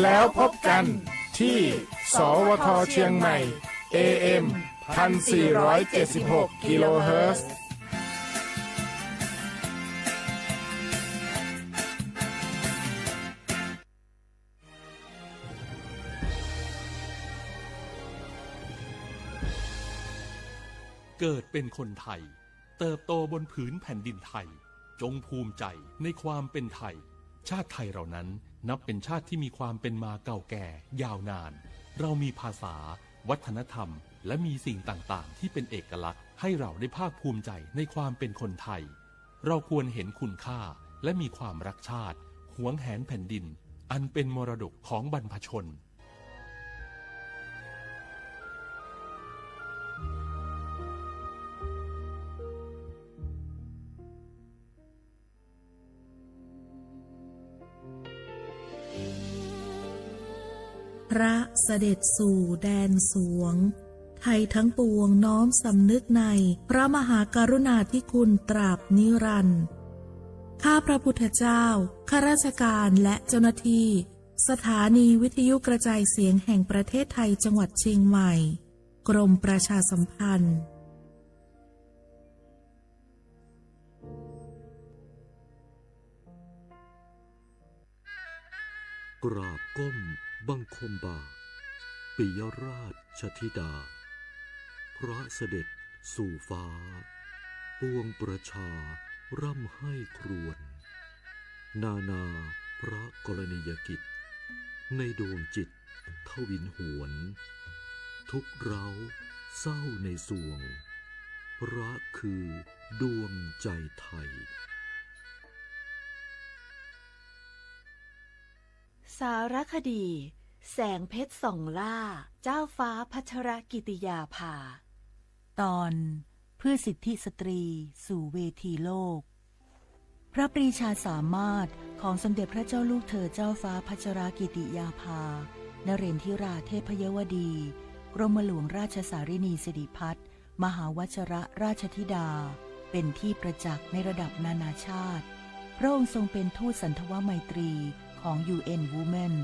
แล้วพบกันที่ สวท เชียงใหม่ เอ เอ็ม พันสี่ร้อยเจ็ดสิบหก กิโลเฮิรตซ์ เกิดเป็นคนไทย เติบโตบนผืนแผ่นดินไทย จงภูมิใจในความเป็นไทย ชาติไทยเรานั้นนับเป็นชาติที่มีความเป็นมาเก่าแก่ยาวนาน เรามีภาษา วัฒนธรรม และมีสิ่งต่างๆ ที่เป็นเอกลักษณ์ ให้เราได้ภาคภูมิใจในความเป็นคนไทย เราควรเห็นคุณค่า และมีความรักชาติ หวงแหนแผ่นดิน อันเป็นมรดกของบรรพชน พระเสด็จสู่แดนสวง ไทยทั้งปวงน้อมสำนึกในพระมหากรุณาธิคุณตราบนิรันดร์ ข้าพระพุทธเจ้า ข้าราชการและเจ้าหน้าที่ สถานีวิทยุกระจายเสียงแห่งประเทศไทยจังหวัดเชียงใหม่ กรมประชาสัมพันธ์ กราบก้มบังคมบาท ปิยราชธิดา พระเสด็จสู่ฟ้า ปวงประชาร่ำไห้ครวญ นานาพระกรณียกิจ ในดวงจิตทวินหวน ทุกข์ร้าวเศร้าในสวง พระคือดวงใจไทย สารคดี แสงเพชรส่องล่า เจ้าฟ้าพัชรกิติยาภา ตอน เพื่อสิทธิสตรีสู่เวทีโลก พระปรีชาสามารถของสมเด็จพระเจ้าลูกเธอเจ้าฟ้าพัชรกิติยาภา นเรนทิราเทพยวดี กรมหลวงราชสารินีสิริพัฒน์ มหาวัชรราชธิดา เป็นที่ประจักษ์ในระดับนานาชาติ พระองค์ทรงเป็นทูตสันทวไมตรีของ ยู เอ็น Women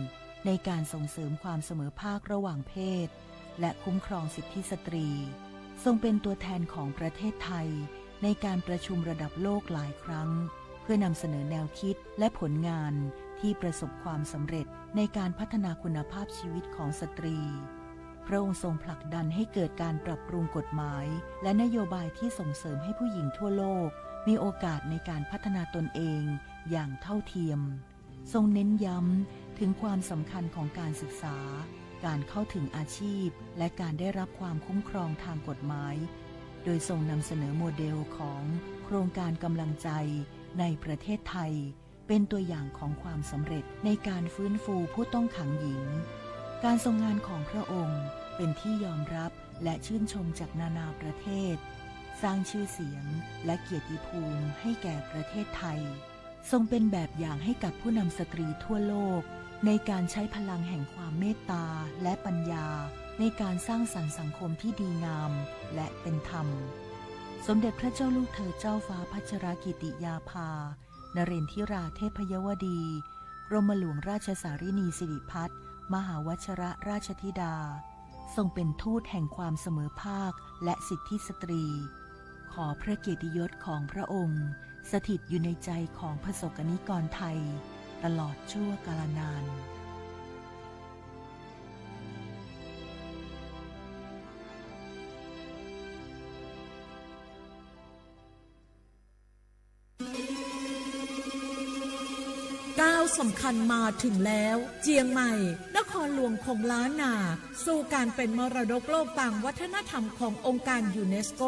ในการส่งเสริมความเสมอภาคระหว่างเพศ และคุ้มครองสิทธิสตรี ทรงเป็นตัวแทนของประเทศไทยในการประชุมระดับโลกหลายครั้ง เพื่อนำเสนอแนวคิดและผลงานที่ประสบความสำเร็จในการพัฒนาคุณภาพชีวิตของสตรี พระองค์ทรงผลักดันให้เกิดการปรับปรุงกฎหมายและนโยบายที่ส่งเสริมให้ผู้หญิงทั่วโลกมีโอกาสในการพัฒนาตนเองอย่างเท่าเทียม ทรงเน้นย้ำถึงความสำคัญของการศึกษา การเข้าถึงอาชีพ และการได้รับความคุ้มครองทางกฎหมาย โดยทรงนำเสนอโมเดลของโครงการกำลังใจในประเทศไทย เป็นตัวอย่างของความสำเร็จในการฟื้นฟูผู้ต้องขังหญิง การทรงงานของพระองค์เป็นที่ยอมรับและชื่นชมจากนานาประเทศ สร้างชื่อเสียงและเกียรติภูมิให้แก่ประเทศไทย ทรงเป็นแบบอย่างให้กับผู้นำสตรีทั่วโลก ในการใช้พลังแห่งความเมตตาและปัญญา ในการสร้างสรรค์สังคมที่ดีงามและเป็นธรรม สมเด็จพระเจ้าลูกเธอเจ้าฟ้าพัชรกิติยาภา นเรนทิราเทพยวดี กรมหลวงราชสารินีสิริพัฒน์ มหาวัชรราชธิดา ทรงเป็นทูตแห่งความเสมอภาคและสิทธิสตรี ขอพระเกียรติยศของพระองค์สถิตอยู่ในใจของประสบกนิกรไทยตลอดชั่วกาลนาน ก้าวสำคัญมาถึงแล้ว เจียงใหม่ นครหลวงของล้านนา สู่การเป็นมรดกโลกตามวัฒนธรรมขององค์การยูเนสโก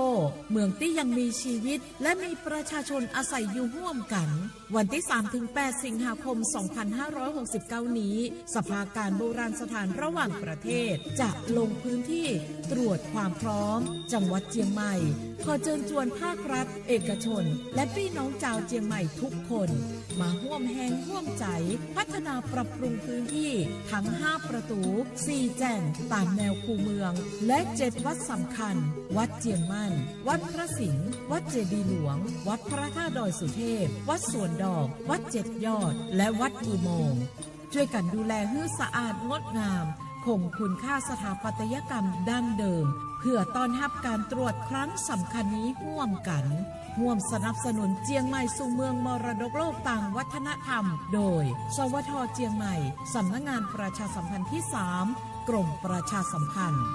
เมืองตี้ยังมีชีวิต และมีประชาชนอาศัยอยู่ร่วมกัน วันตี้สามถึงแปด สิงหาคม สองพันห้าร้อยหกสิบเก้า นี้ สภาการโบราณสถานระหว่างประเทศ จะลงพื้นที่ตรวจความพร้อม จังหวัดเจียงใหม่ ขอเจิญจวนภาครัฐ เอกชน และปี้น้องจาวเจียงใหม่ทุกคน มาฮ่วมแฮงฮ่วมใจ๋ พัฒนาปรับปรุงพื้นที่ทั้งห้าประตู๋ สี่แจ่งต๋ามแนวคูเมือง และเจ็ดวัดสำคัญ วัดเจียงมั่น วัดพระสิงห์ วัดเจดีย์หลวง วัดพระธาตุดอยสุเทพ วัดสวนดอก วัดเจ็ดยอด และวัดอุโมงค์ ช่วยกันดูแลหื้อสะอาดงดงาม คงคุณค่าสถาปัตยกรรมดั้งเดิม เพื่อต้อนรับการตรวจครั้งสำคัญนี้ร่วมกัน ร่วมสนับสนุนเจียงใหม่สู่เมืองมรดกโลกตางวัฒนธรรม โดย สวท เจียงใหม่ สำนักงานประชาสัมพันธ์ที่สาม กรมประชาสัมพันธ์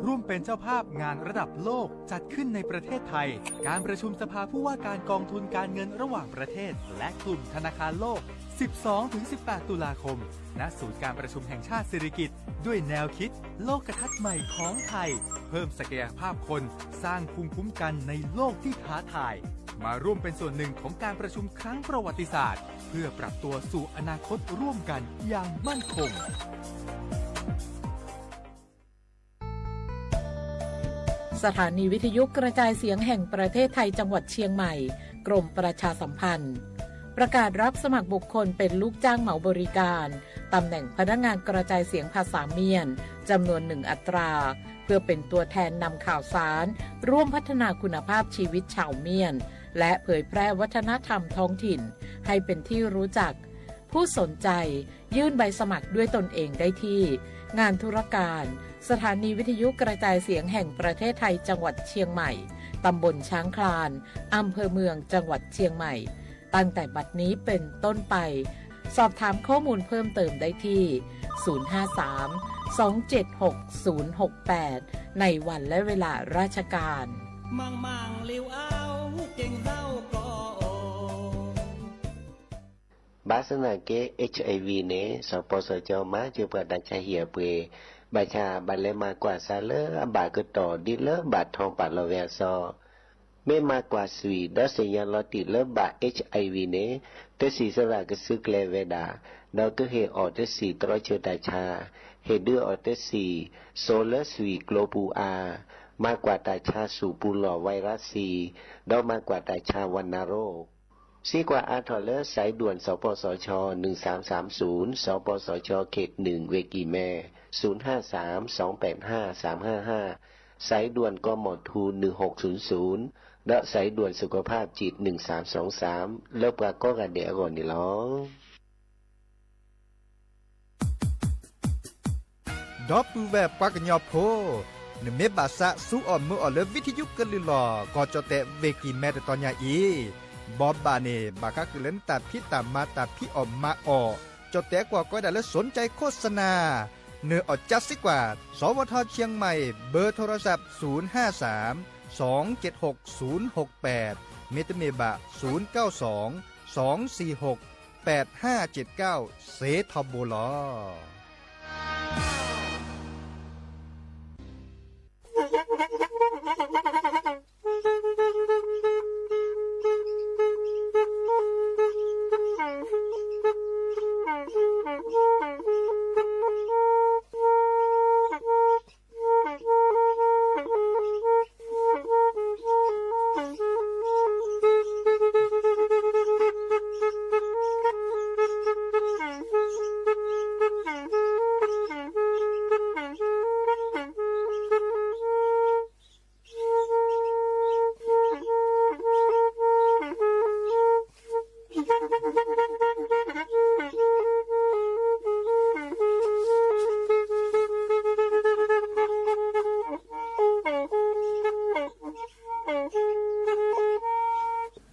ร่วมเป็นเจ้าภาพงานระดับโลกจัดขึ้นในประเทศไทย การประชุมสภาผู้ว่าการกองทุนการเงินระหว่างประเทศ และกลุ่มธนาคารโลก สิบสองถึงสิบแปด ตุลาคม ณ ศูนย์การประชุมแห่งชาติสิริกิติ์ ด้วยแนวคิด โลกทัศน์ใหม่ของไทย เพิ่มศักยภาพคน สร้างภูมิคุ้มกันในโลกที่ท้าทาย มาร่วมเป็นส่วนหนึ่งของการประชุมครั้งประวัติศาสตร์ เพื่อปรับตัวสู่อนาคตร่วมกันอย่างมั่นคง สถานีวิทยุกระจายเสียงแห่งประเทศไทยจังหวัดเชียงใหม่ กรมประชาสัมพันธ์ ประกาศรับสมัครบุคคลเป็นลูกจ้างเหมาบริการ ตำแหน่งพนักงานกระจายเสียงภาษาเมียน จำนวนหนึ่งอัตรา เพื่อเป็นตัวแทนนำข่าวสาร ร่วมพัฒนาคุณภาพชีวิตชาวเมียน และเผยแพร่วัฒนธรรมท้องถิ่น ให้เป็นที่รู้จัก ผู้สนใจ ยื่นใบสมัครด้วยตนเองได้ที่ งานธุรการ สถานีวิทยุกระจายเสียงแห่งประเทศไทยจังหวัดเชียงใหม่ ตำบลช้างคลาน อำเภอเมืองจังหวัดเชียงใหม่ ตั้งแต่บัดนี้เป็นต้นไป สอบถามข้อมูลเพิ่มเติมได้ที่ ศูนย์ห้าสาม สองเจ็ดหก ศูนย์หกแปด ในวันและเวลาราชการ ဘၣ်ဆၣ်သနာ်က့ HIV န့ၣ် စီၤပီစီၤကၠီမၤစၢၤပှၤတၢ်ဆါဟံၣ်အပှ့ၤ, ဘၣ်ဆၣ်ဘၣ်လဲၤမၤကွၢ်စးလၢအဘၣ်ကတီၢ်ဒ်လၢဘၣ်ထီပာ်လီၤဝဲအစီ, မ့ၢ်မၤကွၢ်ဆှံဒီးသ့ၣ်ညါလီၤတံၢ်လၢဘၣ် HIV န့ၣ် တဆံးစရၣ်ကစုကျဲၤဝဲဒၣ်, ဒီးကဟ့ၣ်အီၤတဆံးတြီဆၢတၢ်ဆါ, ဟ့ၣ်ဒုးအီၤတဆံး စိလၢဆှံကျိပူၤအါ, မၤကွၢ်တၢ်ဆါဆူၣ်ပူၤလီၢ် ဝဲရၣ်စံ, ဒီးမၤကွၢ်တၢ်ဆါဝနရိ, စံးကွၢ်အါထီၣ်လၢ สายด่วน สปสช หนึ่งสามสามศูนย์ สปสช เขตหนึ่ง เวกีแม ศูนย์ห้าสาม สองแปดห้า สามห้าห้า สายด่วน กมธ หนึ่งหกศูนย์ศูนย์ ဒီး สายด่วนสุขภาพจิต หนึ่งสามสองสาม လၢပှၤကိးဂၤဒဲးအဂီၢ်န့ၣ်လီၤ. ဒီပုၢ်ဝဲၢ်ပှၤကညီဖိ, နမ့ၢ်ဘၣ်သးစူအီၣ်မုာ်အီၣ်လၢ ဝံထယုကလုၢ်လီၢ် ကီၢ်ကၠီၣ်တဲၣ် ဝ့ၢ်ကံၢ်မဲ တတီၤညါအံၤ, ဘီဘၣ်န့ၣ် ဘၣ်ဃးဃုာ်လၢနတၢ်ဖံးတၢ်မၤ တၢ်ဖံးအီၣ်မၤအီၣ်, ကၠီၣ်တဲၣ်ကွၢ်ကီးဝဲဒၣ်လၢ สนใจโฆษณา နၢ်အီၣ်ကၠါစ့ၢ်ကီး, สวท เชียงใหม่ เบอร์โทรศัพท์ ศูนย์ห้าสาม สองเจ็ดหก ศูนย์หกแปด မ့တမ့ၢ်ဘၣ် ศูนย์เก้าสอง สองสี่หก แปดห้าเจ็ดเก้า စ့ထီဘိလီၤ.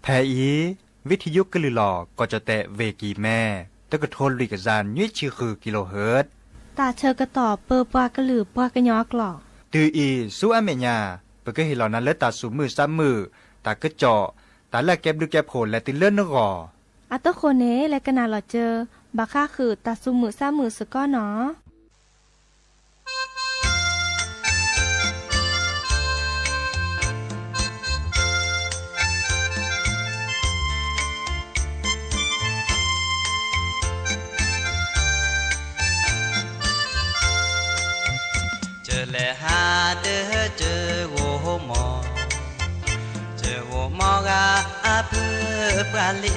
ဖဲအံၤ ဝံထယုကလုၢ်လီၢ် ကီၢ်ကၠီၣ်တဲၣ် ဝ့ၢ်ကံၢ်မဲ တကထိလွံၢ်ကယၤနွံဆံဃု kilohertz တၢ်ဆၢကတီၢ်ပၢပှၤကလုာ်ပှၤကညီအကျိာ်, တုၤအံၤဆူအမဲာ်ညါ, ပကဟ့ၣ်လီၤနၤလၢတၢ်သူၣ်မုာ်သးမုာ်, တၢ်ကစီၣ်, တၢ်လၢအကဲဘျုးကဲဖှိၣ်လဲၤတုၤလၢနဂီၢ်. အတဃိန့ၣ် လဲၤကနၣ်လီၤစၢၤ ဘၣ်ဃးဃုာ်တၢ်သူၣ်မုာ်သးမုာ်စ့ၢ်ကီးနီၤ. ကလဲၤဟးဒၢကဂိၢ်မီၢ်, ကဂိၢ်မီၢ်ဂၤအဖုပှၢ်လံ,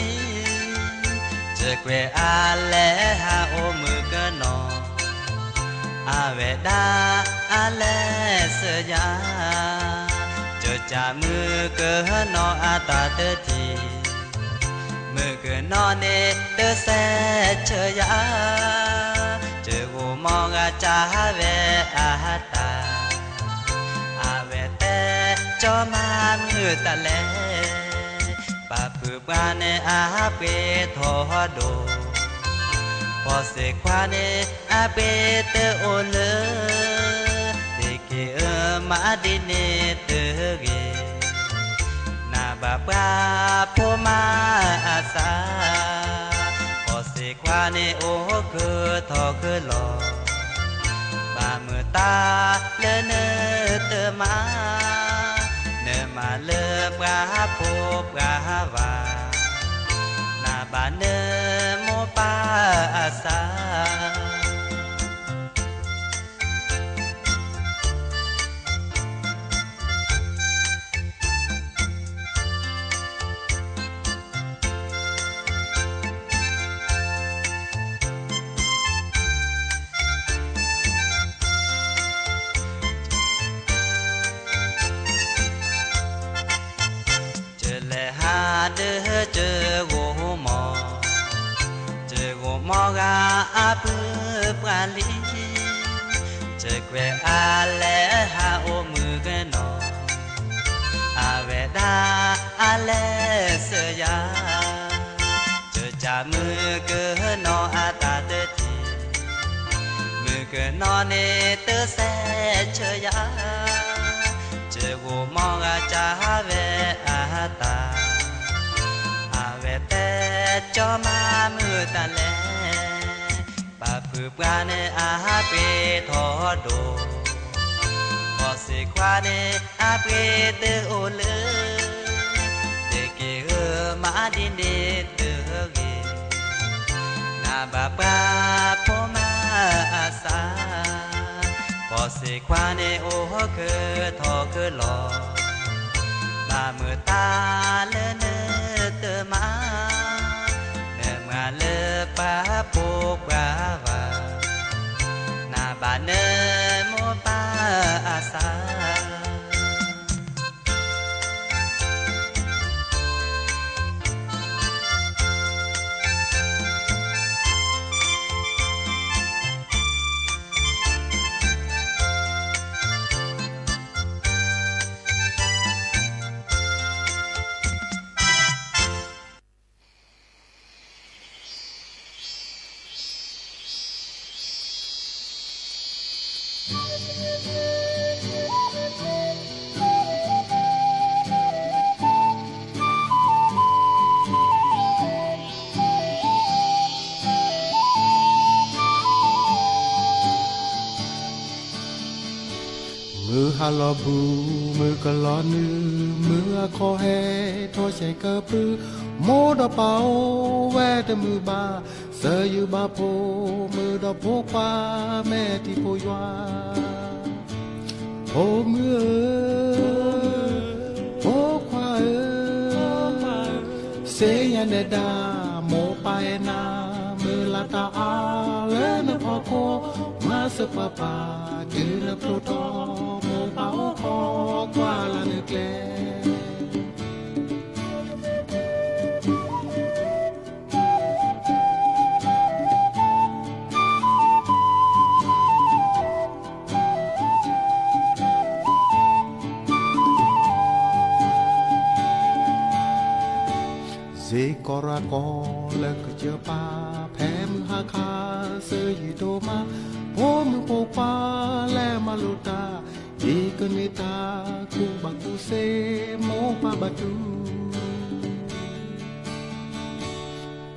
ကကွဲးအလဲၤဟးအိၣ်မုာ်ကနီၤ, အဝဲဒၣ်အလဲၤစၢၤယၤ, ကက ယမုၢ်ကနီၤအတၢ်တထံၣ်, မုၢ်ကနီၤန့ၣ်တစဲးဆၢယၤ, ယဂိာ်မီၤဂၤကၢ်ဝဲအတၢ်, အဝဲတဲ ကၠီမါမုၢ်တၢ်လဲၣ်, ပၢ်ဖုပှၤန့ၣ်အပှ့ၤထီၣ်ဒိၣ်, ဖီစ့ခွါန့ၣ်အပှ့ၤတအိၣ်လၢ, တက့ၢ်အၢမၤဒ်န့ၣ်တဂ့ၤ, နဘၣ်ပှၤဖိမါအသး, ဖီစ့ခွါန့ၣ်အိၣ်ခုထီၣ်ခုလီၤ, ဘၣ်မုာ်တၢ်လၢနတမၤ, နမၤလၢပှၤဖိပှၤဘၣ်, နဘၣ်နမိၢ်ပၢ်အသး ယလဲၤဟးဒုးယဂိာ်မီၤ, ယဂိာ်မီၤဂၤအပုၢ်ပှၢ်လံ, ယကွဲးအါလဲၣ်ဟးအိၣ်မုၢ်ကနီၤ, အဝဲဒၣ်အလဲၤစၢၤယၤ, ယကၢ်မုၢ်ကနီၤအတၢ်တထံၣ်, မုၢ်ကနီၤန့ၣ်တစဲးဆၢယၤ, ယဂိာ်မီၤဂၤကၢ်ဝဲအတၢ်, အဝဲတဲ ကၠီမါမုၢ်တၢ်လဲၣ်, ပၢ်ဖုပှၤန့ၣ်အပှ့ၤထီၣ်ဒိၣ်, ဖီစ့ခွါန့ၣ်အပှ့ၤတအိၣ်လၢ, တက့ၢ်အၢမၤဒ်န့ၣ်တဂ့ၤ, နဘၣ်ပှၤဖိမါအသး, ဖီစ့ခွါန့ၣ်အိၣ်ခုထီၣ်ခုလီၤ, ဘၣ်မုာ်တၢ်လၢနတမၤ, နမၤလၢပှၤဖိပှၤဘၣ်, နဘၣ်နမိၢ်ပၢ်အသး မုၢ်ဟါလီၤဘူး, မုၢ်ကလီၤနုာ်, မုၢ်အခီၣ်ဟဲထီၣ်ဆဲးကပုၢ်, မိၢ်ဒီးပၢ်အိၣ်ဝဲတမုာ်ဘၣ်, စၢၤယုာ်ဘၣ်ဖိမုၣ်ဒီးဖိခွါ မဲာ်ထံဖိယွၤ ဖိမုၣ်ဧၢ, ဖိခွါဧၢ, စ့ယၤနဲဒၣ် မိၢ်ပၢ်အဲၣ်နၤ, မုၢ်လၢ်တၢ်အါလၢနဖီခိၣ်, မၤစၢၤပှၤပၢ် တုၤနဖျိထီၣ်, မိၢ်ပၢ်အိၣ်ခိးကွၢ်လၢ်နကျဲ စ့ကီးရၤကီးလၢကစၢၢ်ပၢ်, ဖဲမုၢ်ဟါခါ စၢၤယုာ်ဒိၣ်မး, ဖိမုၣ်ဖိခွါလဲၤမၤလိတၢ်, ဒ်ကန့ၢ်တၢ်ကူၣ်ဘၣ်ကူၣ်သ့, မိၢ်ပၢ်ဘၣ်တူၢ်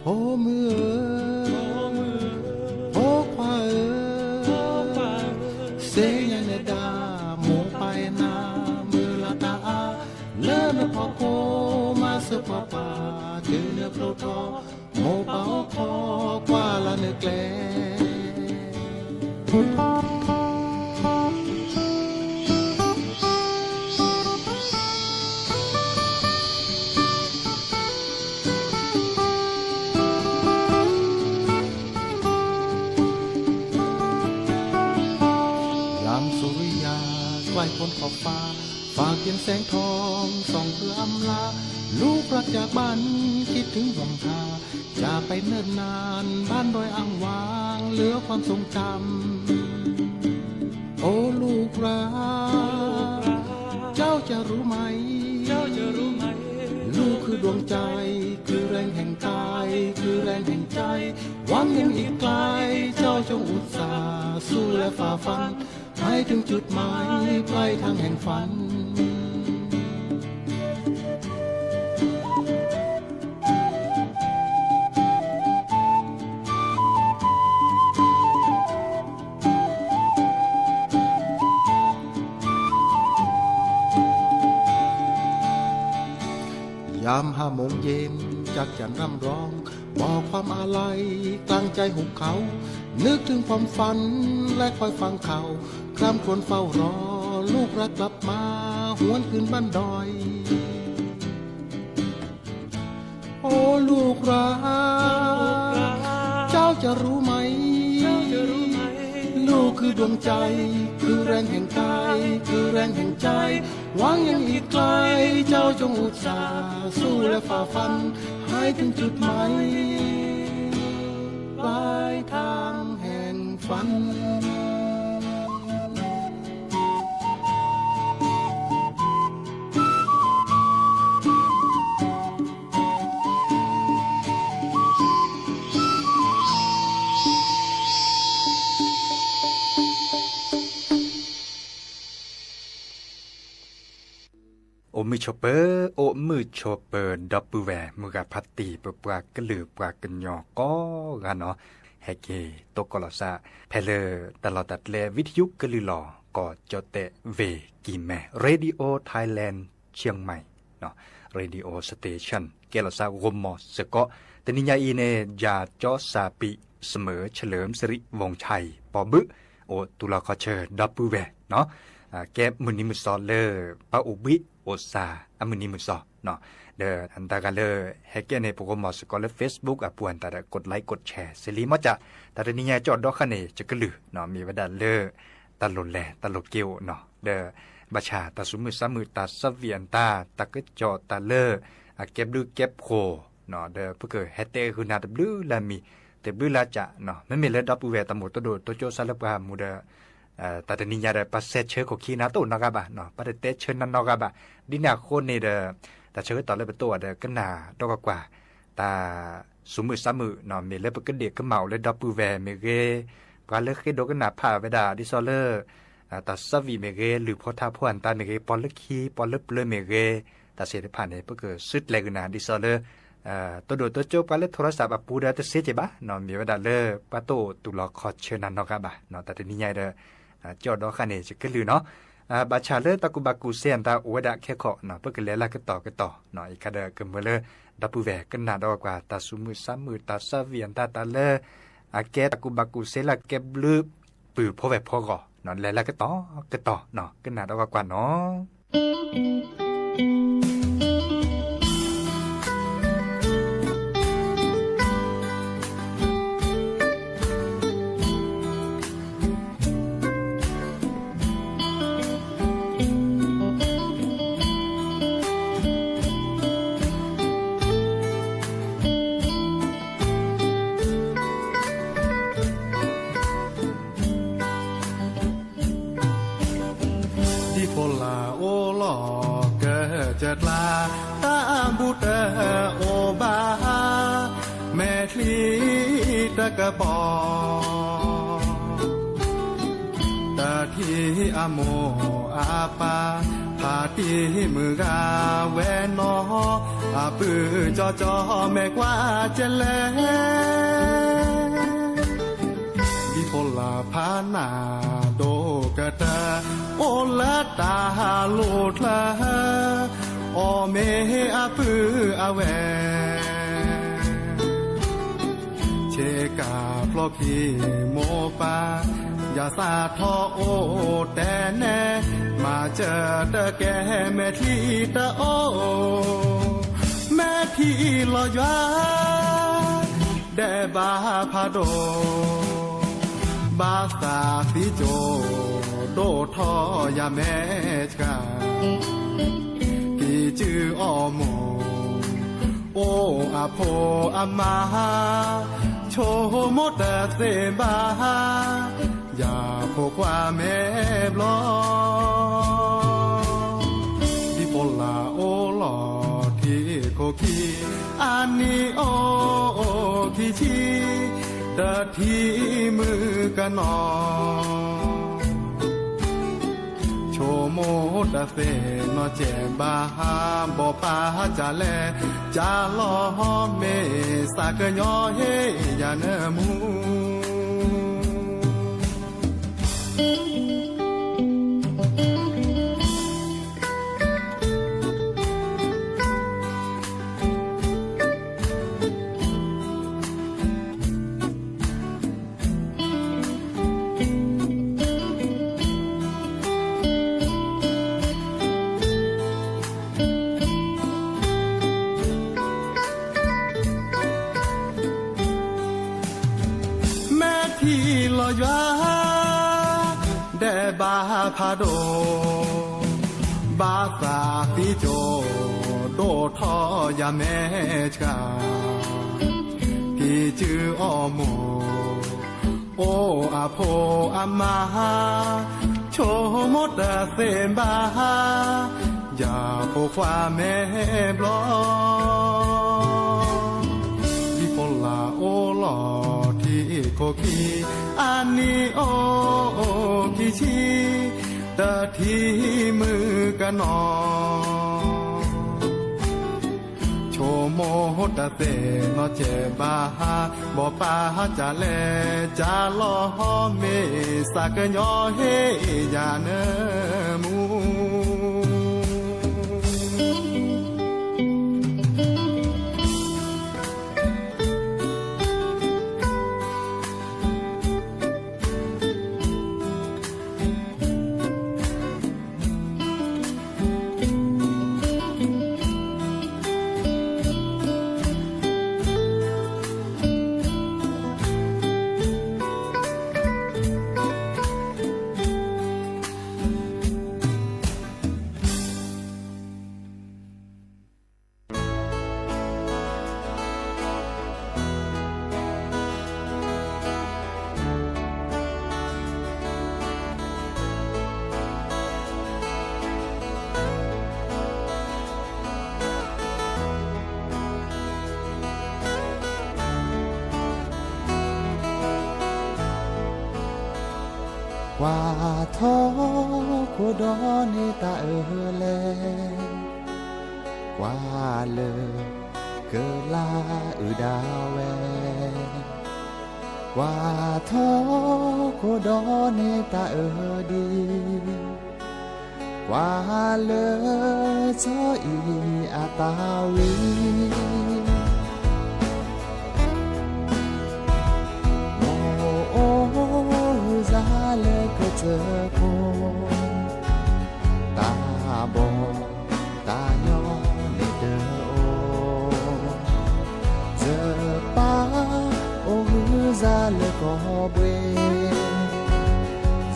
ဖိမုၣ်ဧၢ, ဖိခွါဧၢ, စ့ယၤနဲဒၣ် မိၢ်ပၢ်အဲၣ်နၤ, မုၢ်လၢ်တၢ်အါလၢနဖီခိၣ်, မၤစၢၤပှၤပၢ် တုၤနဖျိထီၣ်, မိၢ်ပၢ်အိၣ်ခိးကွၢ်လၢ်နကျဲ ယၤမူးစူရံယၤ ကွၢ်ဖီၣ်ခီၣ်ဖး, ဖးက เปลี่ยนแสงทองส่องเพื่ออำลา ลูกรักจากบ้านคิดถึงวังทา จากไปเนิ่นนานบ้านดอยอ่างวางเหลือความทรงจำ โอ้ลูกรัก เจ้าจะรู้ไหม เจ้าจะรู้ไหม ลูกคือดวงใจ คือแรงแห่งกาย คือแรงแห่งใจ หวังยังอีกไกล เจ้าจงอุตส่าห์สู้และฝ่าฟัน ให้ถึงจุดหมายปลายทางแห่งฝัน ยามห้าโมงเย็น จักจั่นร่ำร้อง บอกความอาลัย กลางใจหุบเขา นึกถึงความฝัน และคอยฟังข่าว คร่ำครวญเฝ้ารอ ลูกรักกลับมา หวนคืนบ้านดอย โอ้ลูกรัก เจ้าจะรู้ไหม ลูกคือดวงใจ คือแรงแห่งกาย คือแรงแห่งใจ หวังยังอีกไกล เจ้าจงอุตส่าห์สู้และฝ่าฟัน ให้ถึงจุดหมาย ปลายทางแห่งฝัน အိၣ်မုာ်ဆိးပၢၤ, အိၣ်မုာ်ဆိးပၢၤ ဒီပုၢ်ဝဲၢ်မုၢ်ဂၤဖါတံၢ် ပပှၤကလုာ်ပှၤကညီကိးဂၤနီၤ, ဟဲက့ၤတိကိးလီၤသး ဖဲလၢတၢ်လီၢ်တၢ်ကျဲ ဝံထယုကလုာ်လီၤ ကီၢ်ကၠီၣ်တဲၣ် ဝ့ၢ်ကံၢ်မဲ Radio Thailand Chiang Mai Radio Station ကဲလီၤသးဂီၢ်မီၢ်စ့ၢ်ကီး, တနံၤညါအံၤန့ၣ် ယၤကၠီစၢ်ပံး စမၢၢ် เฉลิมสิริวงศ์ชัย ပီၢ်ဘုး အိၣ်သူၣ်လီၤခီၣ်ဆၢ ဒီပုၢ်ဝဲၢ်နီၤ, ကဲမုၢ်နံၤမုၢ်သီလၢ ပှၤအိၣ်ဘှံးအိၣ်စၢ်အမုၢ်နံၤမုၢ်သီနီၤ, ဒီးတၢ်ဂၤလၢ ဟဲကဲန့ၣ် ပဂီၢ်မီၢ်စ့ၢ်ကီးလၢ Facebook အပူၤအတၢ်ဒီး กดไลค์ กดแชร์ စ့လံ မ့ၢ်ကၢ် တၢ်တနံၤညါကၠီၣ်ဒီခါန့ၣ် ယကလုၢ်နီၤ မ့ၢ်ဝဲဒၣ်လၢ တၢ်လိၣ်လဲၤတၢ်လိၣ်က့ၤအိၣ်နီၤ, ဒီး ဘၣ်ဆၣ်တၢ်သူၣ်မုာ်သးမုာ် တၢ်သးဝံၣ်အတၢ် တၢ်ကစီၣ်တၢ်လၢ အကဲဘျုးကဲဖှိၣ် ဒီးပကဟဲတဲဃုာ်နၤတဘျုးလၢအမံၤ တဘျုးလၢအကၢ်နီၤ, မ့မ့ၢ်လၢဒီပုၢ်ဝဲၢ်တၢ်မိၢ်တဒိၣ်တိကၠိစၢ်လၢပှၤမူဒီး တၢ်တနံၤညါဒီး ပှၤစဲးဆၢခိၣ်ခံနၤတအိၣ်နီတဂၤဘၣ်နီၤ, ပှၤတတဲဆၢနၤနီတဂၤဘၣ်, ဒ်န့ၣ်အဃိန့ၣ်ဒီး တၢ်ဆၢကတီၢ်လၢပတအိၣ်ဒီး ကနၣ်ဒီးကွၢ်ကွၢ် တၢ်သူၣ်မုာ်သးမုာ်နီၤ, မ့ၢ်လၢပကဒ့ၣ်ကမၣ်အိၣ်လၢဒီပုၢ်ဝဲၢ်မ့ၢ်ဂ့ၤ, ပှၤလၢဃ့ဒိကနၣ်ဖးဝဲဒၣ် ဒ်သိးလၢ တၢ်သးဝံၣ်မ့ၢ်ဂ့ၤ, လုၢ်ဖိထါဖိအတၢ်မ့ၢ်ဂ့ၤ, ပှၤလၢခံ ပှၤလၢပျၢၤမ့ၢ်ဂ့ၤ, တၢ်သ့ၣ်တဖၣ်န့ၣ် ပကစုကျဲၤကနၤ ဒ်သိးလၢ တိဒိၣ်တိကၠိပှၤလၢထိရစးအပူၤဒီးတစ့က့ၤဘၣ်နီၤ, မ့ၢ်ဝဲဒၣ်လၢ ပှၤတအိၣ်သူၣ်လီၤခီၣ်ဆၢနၤနီတဂၤဘၣ်နီၤ, တၢ်တနံၤညါအံၤဒီး ကၠီၣ်ဒီခါန့ၣ် ယကလုၢ်နီၤ, ဘၣ်ဆၣ်လၢတၢ်ကူၣ်ဘၣ်ကူၣ်သ့အတၢ်အိၣ်ဝဲဒၣ်ခဲခီနီၤ, ပကလဲၤလၢကတီၢ်ကတီၢ်နီၤ, အံၤခါဒီးကမၢလၢ ဒီပုၢ်ဝဲၢ်ကနၣ်ဒီးကွၢ်ကွၢ် တၢ်သူၣ်မုာ်သးမုာ် တၢ်သးဝံၣ်အတၢ် တၢ်လၢ အကဲတၢ်ကူၣ်ဘၣ်ကူၣ်သ့လၢအကဲဘျုး ပုၢ်ဖိဝဲၢ်ဖိအဂီၢ်နီၤ, လဲၤလၢကတီၢ်ကတီၢ်နီၤ, ကနၣ်ဒီးကွၢ်ကွၢ်နီၤ. ဒ်ဖိလၢ်အိၣ်လီၤကစၢၢ်ကျါ, တၢ်ဘူၣ်တအိၣ်ဘၣ်, မဲာ်ချံတကပီၤ တထံၣ်အမိၢ်အပၢ်, ဖါတံၢ်မုၢ်ဂၤဝဲနီၤ, အပုၢ်ကၠီကၠီမဲာ်ကွၢ်ကလဲၣ်, ဒ်ဖိလၢ်ဖးနၢ်ဒိၣ်ကတၢၢ်, အိၣ်လၢတၢ်လိၣ်ချၢ, အီၣ်မ့ၤအပုၢ်အဝဲၢ် ဆ့ကၤဖျိခံမိၢ်ပၢ်, ယၤသးထီၣ်အိၣ်တဲနဲ, မၤစၢၤတကဲမဲာ်ချံတအိၣ်, မဲာ်ထံလီၤယွၤ ဒဲးဘးဖးဒိၣ်, ဘၣ်သးသံကၠိဒိၣ်ထီၣ်ယၤမဲာ်ဆှး, ကံၢ်စုအီၣ်မိၢ် အိၣ်အဖိအမါ, ဆိကမိၣ်တသ့ဘၣ် ယဖိခွါမဲာ်ဘျီၣ်, ဒ်ဖိလာ်အိၣ်လီၤထံခိၣ်ခံ, အနံၣ်အိၣ်ခံဆံ, တထံၣ်မုၣ်ကနီၤ, ဆိကမိၣ်တသ့နီၢ်ကဲးဘၣ် ဘီၣ်ပၢ်ကလဲၤ ကၢ်လီၤမ့ၢ်သးကညီၤဟ့ၣ်ယၤနၢမူ မဲာ်ထံလီၤယွၤ ဒဲးဘးဖးဒိၣ်, ဘၣ်သးသံကၠိ ဒိၣ်ထီၣ်ယၤမဲာ်ဆှး, ကံၢ်စုအီၣ်မိၢ် အိၣ်အဖိအမါ, ဆိကမိၣ်တသ့ဘၣ် ယဖိခွါမဲာ်ဘျီၣ်, ဒ်ဖိလာ်အိၣ်လီၤထံခိၣ်ခံ, အနံၣ်အိၣ်ခံဆံ, တထံၣ်မုၣ်ကနီၤ ဆိကမိၣ်တသ့နီၢ်ကဲးဘၣ်, ဘီၣ်ပၢ်ကလဲၤ ကၢ်လီၤမ့ၢ်သးကညီၤဟ့ၣ်ယၤနၢမူ ကွၢ်ထီၣ်ခိၣ်ဒီးန့ၢ်တၢ်အၢလဲၣ်, ကွၢ်လၢကလါအုၣ်ဒၣ်ဝဲ, ကွၢ်ထီၣ်ခိၣ်ဒီးန့ၢ်တၢ်အၢဒံး, ကွၢ်လၢစီၤအံၤအတၢ်ဝံၤ မိၢ်အိၣ်ဂုၢ်စၢ်လၢကစၢၢ်ခိၣ်, တၢ်ဘီၣ်တၢ်ညီန့ၣ်တအိၣ်, စၢၤပၢ်အိၣ်ဂုၢ်စၢ်လၢကီၢ်ဘှ့ၣ်,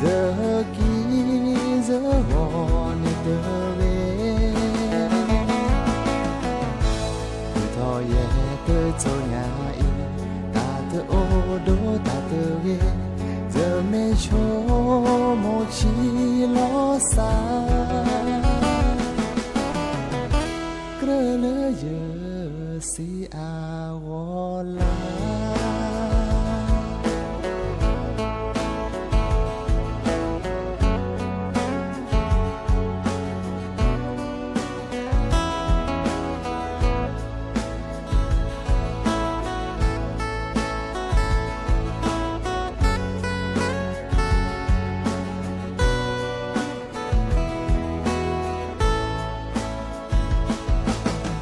စၢၤကံၢ်စၢၤဂီၤန့ၣ်တဂ့ၤ ထုးထီၣ်ယဲၢ်တစိၤညါအံၤ, တၢ်တအိၣ်ဒီးတၢ်တဂ့ၤ, ယမ့ၢ်ဆိကမိၣ်ဆံးလီၤစၢ်, ကြၢးလၢယစံးအဂီၢ်လၢ်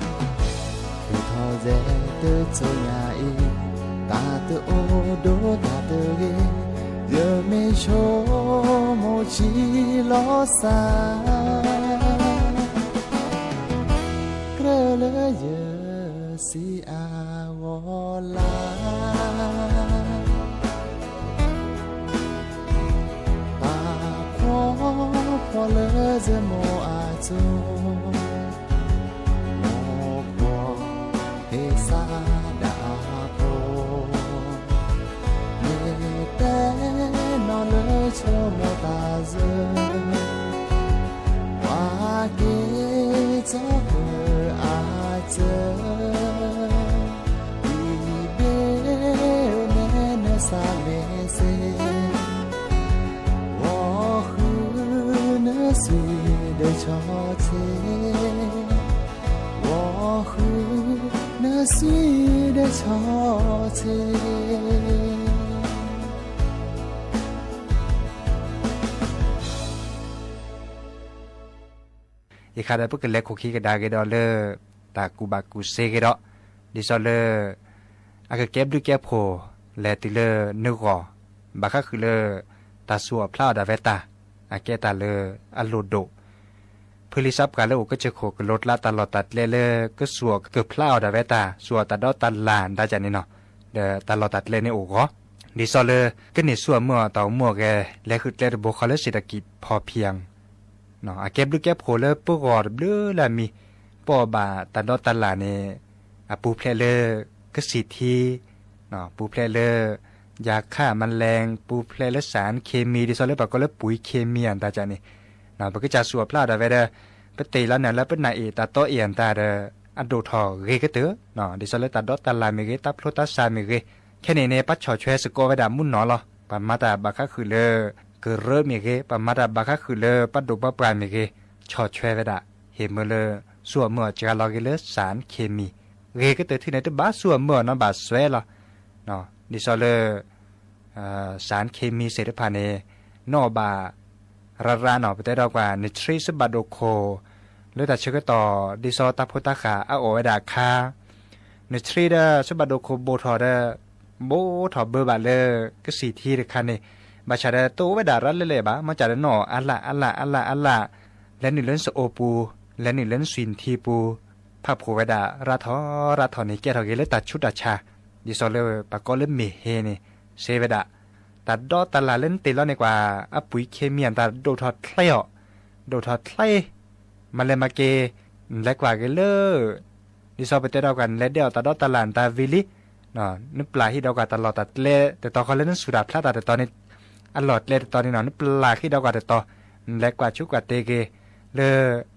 ထုးထီၣ်စဲတစိၤညါအံၤ, တၢ်တအိၣ်ဒီးတၢ်တဂ့ၤ, ယမ့ၢ်ဆိကမိၣ်ဆံးလီၤစၢ်, ကြၢးလၢယစံးအဂီၢ်လၢ် လၢယမိၢ်အစိၤ, မိၢ်ကွီၢ်ဟ့ၣ်စးဒၣ်အဖိ, မ့ၢ်တဲနီၢ်လၢဆိကမိၣ်သးစၢၤ, ပှၤက့ၤစီၤပၢအစၢၤ, ဒ်ဘ့ၣ်နဲနစးလဲၤစ့ၢ် ဂီၤဃုနစွံဒီးဆီဆ့, ဂီၤဃုနစွံဒီးဆီဆ့. ယခါဒီးပကလဲၤခိၣ်ခံကဒါက့ၤဒီးလၢ တၢ်ကူၣ်ဘၣ်ကူၣ်စ့က့ၤဒီး, ဒ်သိးလၢ အကကဲဘျုးကဲဖှိၣ်လဲၤတုၤလၢနဂီၢ်, ဘၣ်ဃးဃုာ်လၢ တၢ်စူၤအီၣ်ဖျးအီၣ်ဒၣ်ဝဲတၢ်, အကဲတၢ်လၢအလိၣ်ဒိၣ် ဖုလံၤစးပှၢ်လၢအိၣ်ကစၢၢ်ခိၣ်ကလိၤကျါ တၢ်လီၢ်တၢ်ကျဲလၢကစူၤအီၣ်ကဖျးအီၣ်ဒၣ်ဝဲတၢ် စူၤအီၣ်တၢ်ဒီတၢ်လၢ်ဒၣ်ကန့ၣ်နီၤ, ဒီးတၢ်လီၢ်တၢ်ကျဲန့ၣ်အိၣ်ဂီၢ်, ဒ်သိးလၢ ကန့ၢ်ဆူၣ်အမုၢ်အီၣ်တၢ်အိၣ်မူအဂဲၤ လဲၤဃုာ်ကျဲတဘိဃီလၢ เศรษฐกิจพอเพียง အကဲဘျုးကဲဖှိၣ်လၢပဂီၢ်တဘျုးလၢအမံၤ, ပအီၣ်ဘၣ်တၢ်ဒီတၢ်လၢ်န့ၣ် အပူၤဖျဲးလၢ ကစံၣ်ထံ, ပူၤဖျဲးလၢ ယၤခၣ်မလဲၣ်, ပူၤဖျဲးလၢ สารเคมี ဒ်သိးလၢပှၤကိးလၢ ปุ๋ยเคมี အတၢ်ကန့ၣ်, ပကစၢ်စူၤအီၣ်ဖျးအီၣ်ဒၣ်ဝဲဒီး ပတ့ၢ်လီၤန့ၣ်လၢပနၢ်အ့ၣ်တၢ်တီအ့ၣ်အတၢ်ဒီး အဒိၣ်ထီၣ်ဂ့ၤကတၢၢ်, ဒ်သိးလၢတၢ်ဒီတၢ်လၢ်မ့ၢ်ဂ့ၤ, တၢ်ဖျိတၢ်ဆးမ့ၢ်ဂ့ၤ, ခဲန့ၣ်န့ၣ် ပဆီၣ်ထွဲစ့ၢ်ကီးဝဲဒၣ်မုၢ်နီၢ်လီၤ. ပှၤမၤတၢ်ဘၣ်ဃးဃုာ်လၢ ကရၢမ့ၢ်ဂ့ၤ, ပှၤမၤတၢ်ဘၣ်ဃးဃုာ်လၢပှၤဒိၣ်ပှၤပှၢ်မ့ၢ်ဂ့ၤ, ဆီၣ်ထွဲဝဲဒၣ် ဟ့ၣ်မၢလၢ စူၤအီၣ်မုၢ်အီၣ်စှၤလီၤက့ၤလၢ สารเคมี ဂ့ၤကတၢၢ်ထံန့ၣ် တဘၣ်စူၤအီၣ်မုၢ်အီၣ်နီတဘျီဘၣ်စွဲလီၤ. ဒ်သိးလၢ สารเคมี သ့ၣ်တဖၣ်န့ၣ် နအီၣ်ဘၣ် ရၣ်ရၣ်နီၤ, ပတဲဒီးကွၢ် နထရံ ဆၢဘၣ်ဒိၣ်ခိၣ် လၢတၢ်ဆၢကတီၢ် ဒ်သိးတၢ်ဖိတၢ်ဃၢ်အအီၣ်ဝဲဒၣ်အခါ, နထရံဒီးဆၢဘၣ်ဒိၣ်ခိၣ်ဘိၣ်ထီၣ်ဒီး ဘိၣ်ထီၣ်ဘၢဘၣ်လၢ ကစံၣ်ထံတခါန့ၣ်, ဘၣ်ဆၣ်ဒီးတအိၣ်ဝဲဒၣ်ရၣ်လဲၣ်လဲၣ်ဘၣ်, မ့ၢ်စ့ၢ်ဒီးနအီၣ်အါလၢ်အါလၢ်အါလၢ်အါလၢ်, လဲၤနုာ်လၢနစအိပူၤ, လဲၤနုာ်လၢနသွံၣ်ထံပူၤ, ဖးဖှိၣ်ဝဲဒၣ်ရၣ်ထီၣ်ရၣ်ထီၣ်န့ၣ် ကဲထီၣ်က့ၤလၢတၢ်ဆူးတၢ်ဆါ, ဒ်သိးလၢပှၤကိးလၢမ့ၢ်ဟ့န့ၣ် စ့ဝဲဒၣ် တၢ်ဒီတၢ်လၢ်လၢနတ့ၢ်လီၤန့ၣ်ကွၢ် အပှံၤ เคมี အတၢ်ဒိၣ်ထီၣ်ချ့အီၤ, ဒိၣ်ထီၣ်ချ့, မၤလဲၤမၤက့ၤ, နလဲၤကွၢ်က့ၤလၢ ဒ်သိးပတဲဒီးကွၢ် နလဲၤဒဲးအီၣ်တၢ်ဒီတၢ်လၢ်နတၢ်ဝံၤလံ, နပျၢ်ဟံၣ်ဒီးကွၢ်တၢ်လီၢ်တၢ်ကျဲတတီၤဃီလၢနစူၤတၢ်ဖျးတၢ်တတီၤန့ၣ်, အလီၢ်ကျဲတတီၤန့ၣ်နီၤ, နပျၢ်ဟံၣ်ဒီးကွၢ်တတီၤ, နလဲၤကွၢ်ဆူးကွၢ်တ့ၢ်က့ၤ လၢ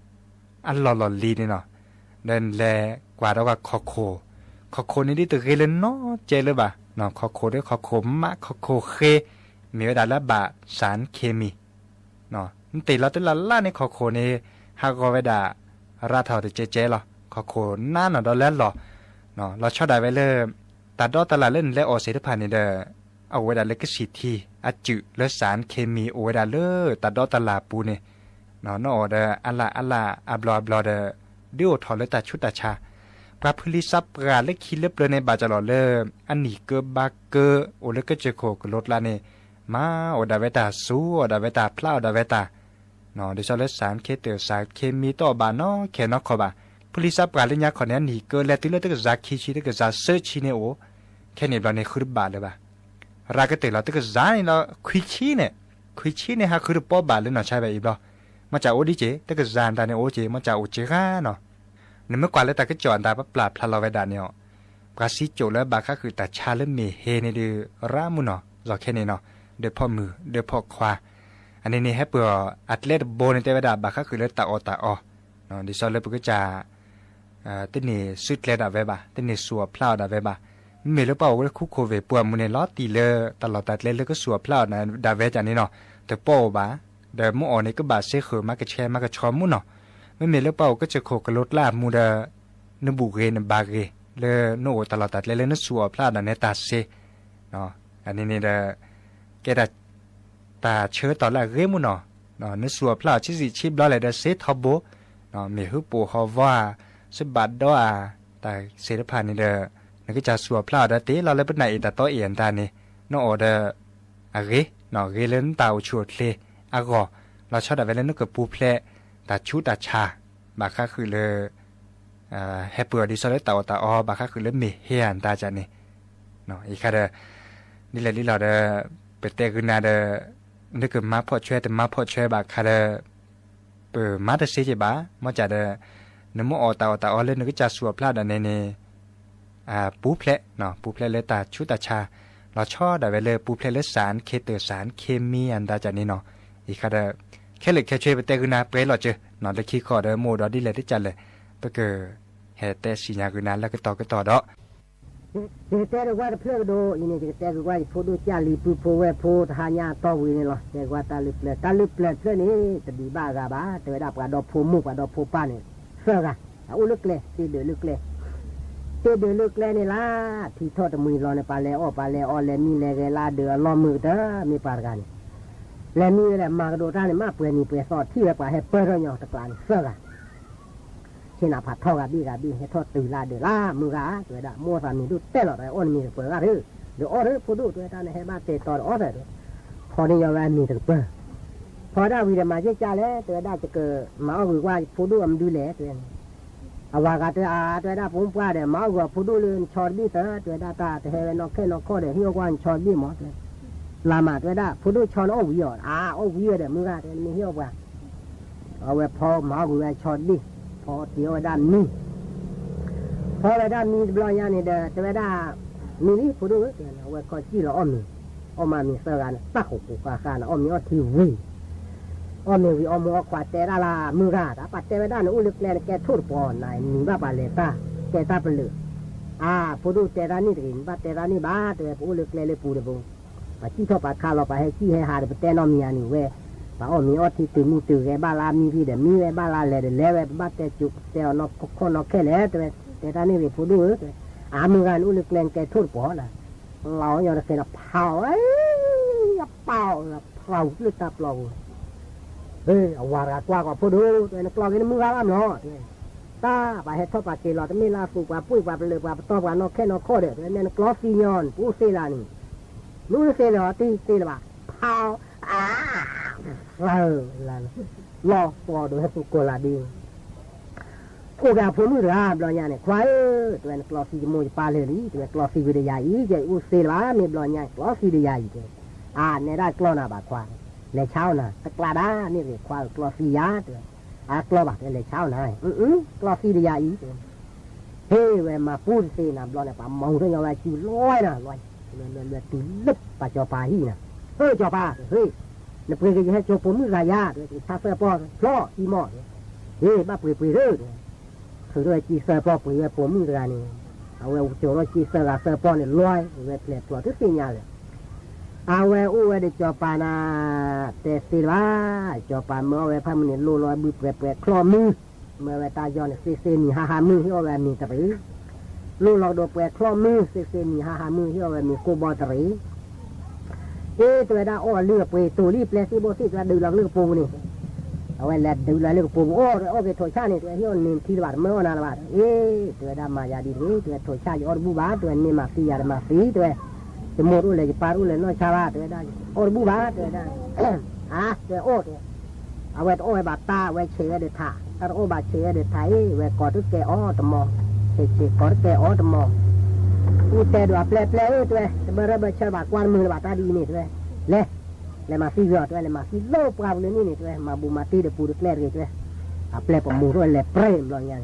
အလီၢ်လီၢ်လံၤန့ၣ်နီၤ, ဒီးနလဲၤကွၢ်ဒီးကွၢ်ခီၣ်ခိၣ်, ခီၣ်ခိၣ်န့ၣ်ဒ်တဂ့ၤလၢနီတစဲးလၢၤဘၣ်, ခီၣ်ခိၣ်ဒီးခီၣ်ခိၣ်မး ခီၣ်ခိၣ်ဃ့, မ့ၢ်ဝဲဒၣ်လၢအဘၣ် สารเคมี နတ့ၢ်လီၤတလၢ်လၢ်န့ၣ် ခီၣ်ခိၣ်န့ၣ် ဟးဂီၤဝဲဒၣ် ရၣ်ထီၣ်တကဲးကဲးလီၤ, ခီၣ်ခိၣ်နးနီၢ်ဒီးလၢအလီၢ်, လီၤဆီဒၣ်ဝဲလၢ တၢ်ဒီတၢ်လၢ်လၢနလဲၤအီၣ်သ့ၣ်တဖၣ်န့ၣ်ဒီး အအိၣ်ဝဲဒၣ်လၢကစံၣ်ထံ အစုးလၢ สารเคมี အိၣ်ဝဲဒၣ်လၢတၢ်ဒီတၢ်လၢ်အပူၤန့ၣ်, နအီၣ်ဒီးအါလၢ်အါလၢ်အါဘျီအါဘျီဒီး ဒုးအိၣ်ထီၣ်လၢတၢ်ဆူးတၢ်ဆါ, ပှၤဖုလံၤသးပှၢ်လၢခံလၢပျၢၤန့ၣ် ဘၣ်ကလီၤလၢ အနံၣ်ကၢဘါကၢ အိၣ်လၢကစၢၢ်ခိၣ်ကလိကျါန့ၣ်, မၤအီၣ်ဒၣ်ဝဲတၢ် စူၤအီၣ်ဒၣ်ဝဲတၢ် ဖျးအီၣ်ဒၣ်ဝဲတၢ်, ဒ်သိးလၢ สารเคมี တၢ် สารเคมี တအီၣ်ဘၣ်နီခဲနီၢ်ခီဘၣ်, ဖုလံၤသးပှၢ်လၢညါခီန့ၣ် အနံၣ်ကၢလဲၤတုၤလၢတကယၤခံဆံ တကယၤသၢဆံန့ၣ်အိၣ်, ခဲန့ၣ်ဘျီန့ၣ် ဃုတဘၣ်လၢၤဘၣ်, ရၣ်ကတၢၢ်လီၤ တကယၤန့ၣ်လီၤ ခွံဆံန့ၣ်, ခွံဆံန့ၣ် ဟးဃုတပီၢ်ဘၣ်လၢနီၢ်ဆါဘၣ်အံၤဘျီ, မ့ၢ်စ့ၢ်အိၣ်ဒ်က့ၤ တကယၤတၢ်န့ၣ်အိၣ်က့ၤ မ့ၢ်စ့ၢ်အိၣ်က့ၤဂၤနီၤ, နမ့ၢ်ကွၢ်လၢတၢ်ကစီၣ်အတၢ်ပပျၢ်ဖျါလီၤဝဲဒၣ်န့ၣ်အီၤ, ပှၤစံးကိးလၢဘၣ်ဃးဃုာ်တၢ်ဆါလၢမ့ၢ်ဟ့န့ၣ်ဒီး ရၣ်မုၢ်နီၤ ယီၤခဲန့ၣ်နီၤ, ဒီးဖီၣ်မုၢ် ဒီးဖီၣ်ခွါ, အန့ၣ်န့ၣ် ဟဲပၢၢ်အီၤအကျဲတဘိန့ၣ် တဲဝဲဒၣ်ဘၣ်ဃးဃုာ်လၢတၢ်အီၣ်တၢ်အီ, ဒ်သိးလၢပကစၢ် တန့ၢ်စုကျဲဒၣ်ဝဲဘၣ်, တန့ၢ်စူၤအီၣ်ဖျးအီၣ်ဒၣ်ဝဲဘၣ်, မ့မ့ၢ်လၢပှၤအိၣ်ဝဲလၢခူခိၣ်ဝ့ၢ်ပူၤအမူးန့ၣ် လီၤတံၢ်လၢတၢ်လီၢ်တၢ်ကျဲလၢကစူၤအီၣ်ဖျးအီၣ်ဒၣ်ဝဲဒၣ်န့ၣ်နီၤ, တပီၢ်အိၣ်ဘၣ်, ဒီးမ့ၢ်အီၣ်န့ၣ် ကဘၣ်စ့ဃုာ်မၤကဆှဲမၤကဆှီမုၢ်နီၤ, မ့မ့ၢ်လၢပှၤအိၣ်ကစၢၢ်ခိၣ်ကလိကျါအမူးဒီး နဘူၣ်ဂ့ၤနဘါဂ့ၤ လၢနအိၣ်တၢ်လီၢ်တၢ်ကျဲလၢနစူၤအီၣ်ဖျးအီၣ်ဒၣ်နဲတၢ်စ့, အန့ၣ်န့ၣ်ဒီး ကဲဒၣ် တၢ်ဆၢကတီၢ်လၢအဂ့ၤမုၢ်နီၤ, နစူၤအီၣ်ဖျးအီၣ်ဆံးဆံးဆံးဘျီလဲၣ်ဒီးစ့ထီဘိ, မ့ၢ်ဟုပိာ်ဟီၣ်ဝီဧါ, စ့ဘၣ်ဒီဧါ, တၢ်သ့ၣ်တဖၣ်န့ၣ်ဒီး နကစၢ်စူၤအီၣ်ဖျးအီၣ်ဒီးတ့ၢ်လီၤလၢပနၢ်အ့ၣ်တၢ်တီအ့ၣ်အတၢ်န့ၣ်, နအီၣ်ဒီး အဂ့ၤ, ဂ့ၤလၢနတၢ်အိၣ်ဆူၣ်အိၣ်ချ့အဂီၢ်, လီၤဆီဒၣ်ဝဲလၢနကပူၤဖျဲး တၢ်ဆူးတၢ်ဆါ, ဘၣ်ဃးဃုာ်လၢ ဟဲပၢၢ်အီၤဒ်သိးလၢတၢ်အီၣ်တၢ်အီ ဘၣ်ဃးဃုာ်လၢမ့ၢ်ဟ့ဧါတၢ်ကန့ၣ်, အံၤခါဒီး ဒ်လဲၣ်ဒ်လဲၣ်ဒီး ပတဲဂုာ်နၤဒီး နကမၤဖီၣ်ဆွဲတမၤဖီၣ်ဆွဲဘၣ်ခါဒီး ပမၤတသ့က့ၤဘၣ်, မ့ၢ်ကဒီး နမ့ၢ်အီၣ်တၢ်အီၣ်တၢ်အီလၢနကစၢ်ဆူၣ်အီၣ်ဖျါဒၣ်နဲန့ၣ် ပူၤဖျဲး, ပူၤဖျဲးလၢတၢ်ဆူးတၢ်ဆါ, လီၤဆီဒၣ်ဝဲလၢပူၤဖျဲးလၢ สารเคมี တၢ်စၢ်န့ၣ်နီၤ, အံၤခါဒီး ခဲလၢာ်ခဲဆ့ပတဲဂုာ်နၤပှဲၤလီၤစၢၤ, လၢခံခီဒီး မ့ၢ်အိၣ်ဒီးဒ်လဲၣ်တကးလဲၣ်, ပက ဟဲတဲစံၣ်ညီၣ်ဂုာ်နၤလၢကတီၢ်ကတီၢ်ဒီး ယကတဲက့ၤကွၢ်တဖျၢၣ်ကဒီးအံၤန့ၣ် ယကတဲက့ၤကွၢ်ယဖိဒိၣ်ကၢ်လံၤပုၢ်ဖိဝဲၢ်ဖိတဟါညါအတီဝံၤန့ၣ်လီၤ. တဲကွၢ်တၢ်လုၢ်ပျၢၢ်, တၢ်လုၢ်ပျၢၢ်တဖျၢၣ်န့ၣ် တဒံးဘၣ်အဂၤဘၣ်, တဲဝဲဒၣ်ပှၤဒီဖိမိၢ်ပှၤဒီဖိပၢ်န့ၣ် သၢဂၤ, အအိၣ်လၢကျဲ, တ့ဒုးလၢကျဲ, တ့ဒုးလၢကျဲန့ၣ်လၢ ထံထီၣ်တမှံၤလီၤန့ၣ် ပှၤလဲၤအီၣ်ပှၤလဲၤအီ လဲၤမံလဲၤဂဲၤလၢဒုးအလီၢ်မုာ်ကတၢၢ် မ့ၢ်ပှၤတဂၤန့ၣ် လဲၤမံဝဲလဲၤမၤကဒိးတၢ်န့ၣ် မ့ၢ်ပှဲၤနံၤပှဲၤသီထံၣ်ဝဲပှၤဟဲပၢၢ်ထီၣ်ညီတကျးန့ၣ် သၢဂၤ ဆ့ၣ်နီၤဖးထီဂၤဘ့ၣ်ဂၤဘ့ၣ် ဟဲထီၣ်တုၤလၢဒုးလၢမုၢ်ဂၤ, တဲဝဲဒၣ် မိၢ်သးမံၤဒိၣ်တဲလီၤ တအီၣ်နမံၤတကပၢၤဂၤဒီး, ဒီးအီၣ်ဒီးဖိဒိၣ် တဲဝဲဒၣ် နဟဲဘၣ်တဲာ်တီၤဒီးအီၣ်သၢဒီး, ဖီန့ၢ်ညီဝဲအမံၤတကပၢၤ, ဖီဒၣ်ဝံၤဒီးမၤယဲၢ်ကၢ်လဲၣ် တဲဝဲဒၣ် ယကမၤအီၣ်ဂ့ၤကွၢ်ယဖိဒိၣ်အမဒုလဲၣ် တဲဝဲန့ၣ်, အဝၤဂၤတဲအါ တဲဝဲဒၣ် ဖိမုၣ်ပှၢ်ဒီး မၤအီၣ်ဂ့ၤအဖိဒိၣ်လၢနဆီတဘ့ၣ်သၢ တဲဝဲဒၣ် တၢ်တဟဲဝဲနီၢ်ခဲနီၢ်ခီၣ်ဒီး ဟ့ၣ်အီၣ်ကွၢ်နဆီတဘ့ၣ်မး တဲဝဲ, လၢ်မး တဲဝဲဒၣ် ဖိဒိၣ်ဆီနအီၣ်ဝံၤအီၤ အါ အီၣ်ဝံၤဝဲဒီး မုၢ်ဂၤ တဲ နမ့ၢ်ဟ့ၣ်အီၣ်ပှၤ အဝဲဖီမၤအီၣ်ကွံာ်ဝဲဆီတဘ့ၣ်, ဖီတ့အီၣ်ဝဲဒၣ်မံၤ, ဖီဝဲဒၣ်မံၤတဘျီညါန့ၣ်ဒီး တဲဝဲဒၣ် မံၤလံ ဖိဒိၣ်ဧၢ တဲဝဲန့ၣ် အဝဲခီစံၣ်လီၤအီၣ်မ့ၤ, အီၣ်မၤမ့ၤသၢဂၤန့ၣ် တၢ်ဃိးဃိးဃၣ်ဃၣ်န့ၣ် အီၣ်မ့ၤအီထံဝံၤ, အီၣ်မ့ၤဝံၤ အီၣ်မ့ၤအီခွါတဲဒၣ်လၢ မုၢ်ဂၤ တၢ်ပှၤတဲဝဲဒၣ်န့ၣ် အိၣ်လၢကျဲန့ၣ် ကဲထိၣ်တပီၤ နၤနံၤဘၣ်ပှၤလဲၤတၢ် တဲတၢ်ပလၢၢ်, အါ ဖိဒိၣ်တဲတၢ်န့ၣ်တဂ့ၤ နဘၣ်တဲတၢ်န့ၣ်ဘၣ် တဲဝဲ ပအိၣ်လၢကျဲလၢပူၤတဘိ ပှၤစံၣ်ထီၣ်ပှၤခးလီၤ ပှၤဟဲစံၣ်ဟဲဟးဒီး ပတဲနီတမံၤဧါန့ၣ်ဝဲ, ပှၤအီၣ်မ့ၤအီထံတုၤမုၢ်တုၤဂဲၤဘၣ်လၢအမံၤဖံဒီးမံဝဲဘၣ်လၢလဲၤဒီးလဲၤဝဲ ပဘၣ်တဲကၠိတဲအီၤနီၢ်ခီၣ်နီၢ်ခဲလဲၣ် တဲဝဲ, တဲတၢ်န့ၣ်ဂ့ၤဖိဒိၣ်ဧၢ တဲဝဲ, အါမုၢ်ဂၤန့ၣ်အိၣ်လၢကျဲနကဲထိၣ်တပီၤနၤ, လီၤညီတဃဲဒီးဖးအီၤ, ယပာ်အီၤ ဖးအီၤလၢတၢ်ပျီပူၤ အဝၤတဂၤကွၢ်ကီးဖိဒိၣ် တဲဝဲ နကျီက့ၤနမုၢ်ဂၤဘၣ်မး တဲဝဲ, တၢ်ပှၤဟဲထီၣ်ပှၤက့ၤလီၤ တမ့ၢ်လၢအသူၣ်ပှၤပှ့ၢ်ပှၤပလၢၢ်ပှၤပတီၢ်ပှၤနီၢ်ခဲနီၢ်ခီၣ်ဒီး တဲဝဲ နဲနကျီသံညီ နပအိၣ်သ့လၢန့ၣ်, နအိၣ်သ့လၢၤအီၤတသ့လၢၤဘၣ် ဖးအီၤ, အါ, သၢလၢ, လီၤသီဒိးဟဲသူၣ်ကိးလၢဒ့ အိၣ်က့ၤအဖိမုၣ်တဂၤဘျီညါန့ၣ် ခွါဧၢ, တဲဝဲ နကျီသံယမိၢ်ယပၢ်လၢာ်လံ တဲဝဲ ကျီသံဝံၤဒီးယၤအံၤ ယအိၣ်သ့လၢၤဘၣ် မ့ၢ်ဘျီညါ ကျီသံဒီးယၤအံၤ တဲဝဲ, အါ နဲဒၣ်ကျီနၤဘၣ်ခွါ, လဲၤဆါအီၣ်နၤ တကျါဒၣ် န့ၣ်တဂ့ၤ ခွါဧၢ ကျီသံယၤ တဲဝဲ, အါ ကျီဘၣ် တဲ လဲၤဆါအီၣ်နၤ, ကျီသံဒီးယၤအံၤ တဲဝဲ, ဟ့ၣ်ဝဲမၤပူတသ့နၤဘျီန့ၣ် ပှၤမၤဟူထီၣ်ညီဝဲစုလွဲနၤ လွဲ, လွဲတုၤလၢပှၤစီၤပၤဟံၣ်နၤ, ဟ့ၣ် စီၤပၤ ဟ့ၣ် နပှ့ၤက့ၤယဟဲကၠိပိာ်မုၣ်တဂၤယၤ တဲဝဲ ဆါသၢပီၢ် ဖျီအံၤမီၢ် ဟ့ၣ် ဘၣ်ပှ့ၤပှ့ၤသၢ တဲဝဲ, ထုးထီၣ်ဝဲက့ၤသၢပီၢ်ပှ့ၤဝဲပိာ်မုၣ်တဂၤန့ၣ်, အဝဲကၠိထီၣ်က့ၤသၢဂၤသၢပီၢ်န့ၣ် လွဲဝဲဖျဲးဖျိးတသ့ၣ်ညါလၢၤ, အဝဲအိၣ်ဝဲဒီးစီၤပၤနၤ, တဲသ့လၢၤဘၣ်, စီၤပၤမၢအီၣ်ဝဲဖးမုၢ်န့ၣ် လိၣ်လီၤဝဲဘုပှဲၤပှဲၤချီၣ်မုၢ်, မၢဝဲတၢ်ယီၤန့ၣ် သ့သ့နံၤဟါဟါမုၢ် ဟ့ၣ်အီၣ်ဝဲအမ့ၤတရံး, လိၣ်လီၤကဒီးပှဲၤချီၣ်မုၢ် သ့သ့နံၤဟါဟါမုၢ် ဟ့ၣ်အီၣ်ဝဲမ့ၤကိၢ်ဘီတရံး အ့ တဲဝဲဒၣ်အီၣ်လုၢ်အပှ့ၤတိၤလံပျဲသ့ၣ်ဘိသ့ၣ် တဲဝဲဒုးလီၤကလုၢ်ကပိာ်ပူၤန့ၣ်, အဝဲလဲၤဒုးလီၤလၢကပိာ်ပူၤ အီၣ်တဲအီၣ်က့ၤထိးဆၣ်န့ၣ် တဲဝဲဟ့ၣ်အီၣ်န့ၢ်ထံတဘၣ် တမၢအီၣ်နၤတဘၣ်, အ့ တဲဝဲဒၣ်မၤယၤဒ်တဂ့ၤ တဲဝဲထိးဆၣ်ယအီၣ်တဘူၣ်ဘၣ် တဲဝဲန့ၢ်မၤသံယၤတမၤသံ တဲဝဲ, ယမိၢ်တအိၣ်လဲၤယပၢ်တအိၣ်လဲၤနီၢ်ဆါဘၣ် တဲဝဲဒၣ်, အီၣ်တဘူၣ်ဘၣ် တဲဝဲဒၣ်, အါ တဲဝဲအီၣ်တဲ အဝဲတအီၣ်ဝဲဘၣ်တၢ် အဝဲဆဲးဝဲဒီးထး, တၢ်တအီၣ်ဘၣ်ဆဲးဝဲဒီးထး အ့ ဝဲကိးတကဲအီၤတမီၤ, ဆဲးဆဲးကိးတကဲအီၤတမီၤ, အူတဲဒိးအပျဲၢ်ပျဲၢ်ဧၢ တဲဝဲ, တဘၣ်ရၢၢ်ဘၣ်ဆၢဘၣ်ကွၢ်တမုာ်လၢၤဘၣ် တၢ်ဒ်အံၤန့ၣ် တဲဝဲ, လဲၤ, လဲၤမၤသံဝံၤအီၤ တဲဝဲ လဲၤမၤသံလၢပှၢ်ပူၤလၢန့ၣ်န့ၣ် တဲဝဲ မၤဘူးမၤတံၢ်ဒီးပူၤတကျဲတဂ့ၤ တဲဝဲ, အပျဲၢ်ပမူထီၣ်ဝဲလဲၤပြဲဘျီညါန့ၣ်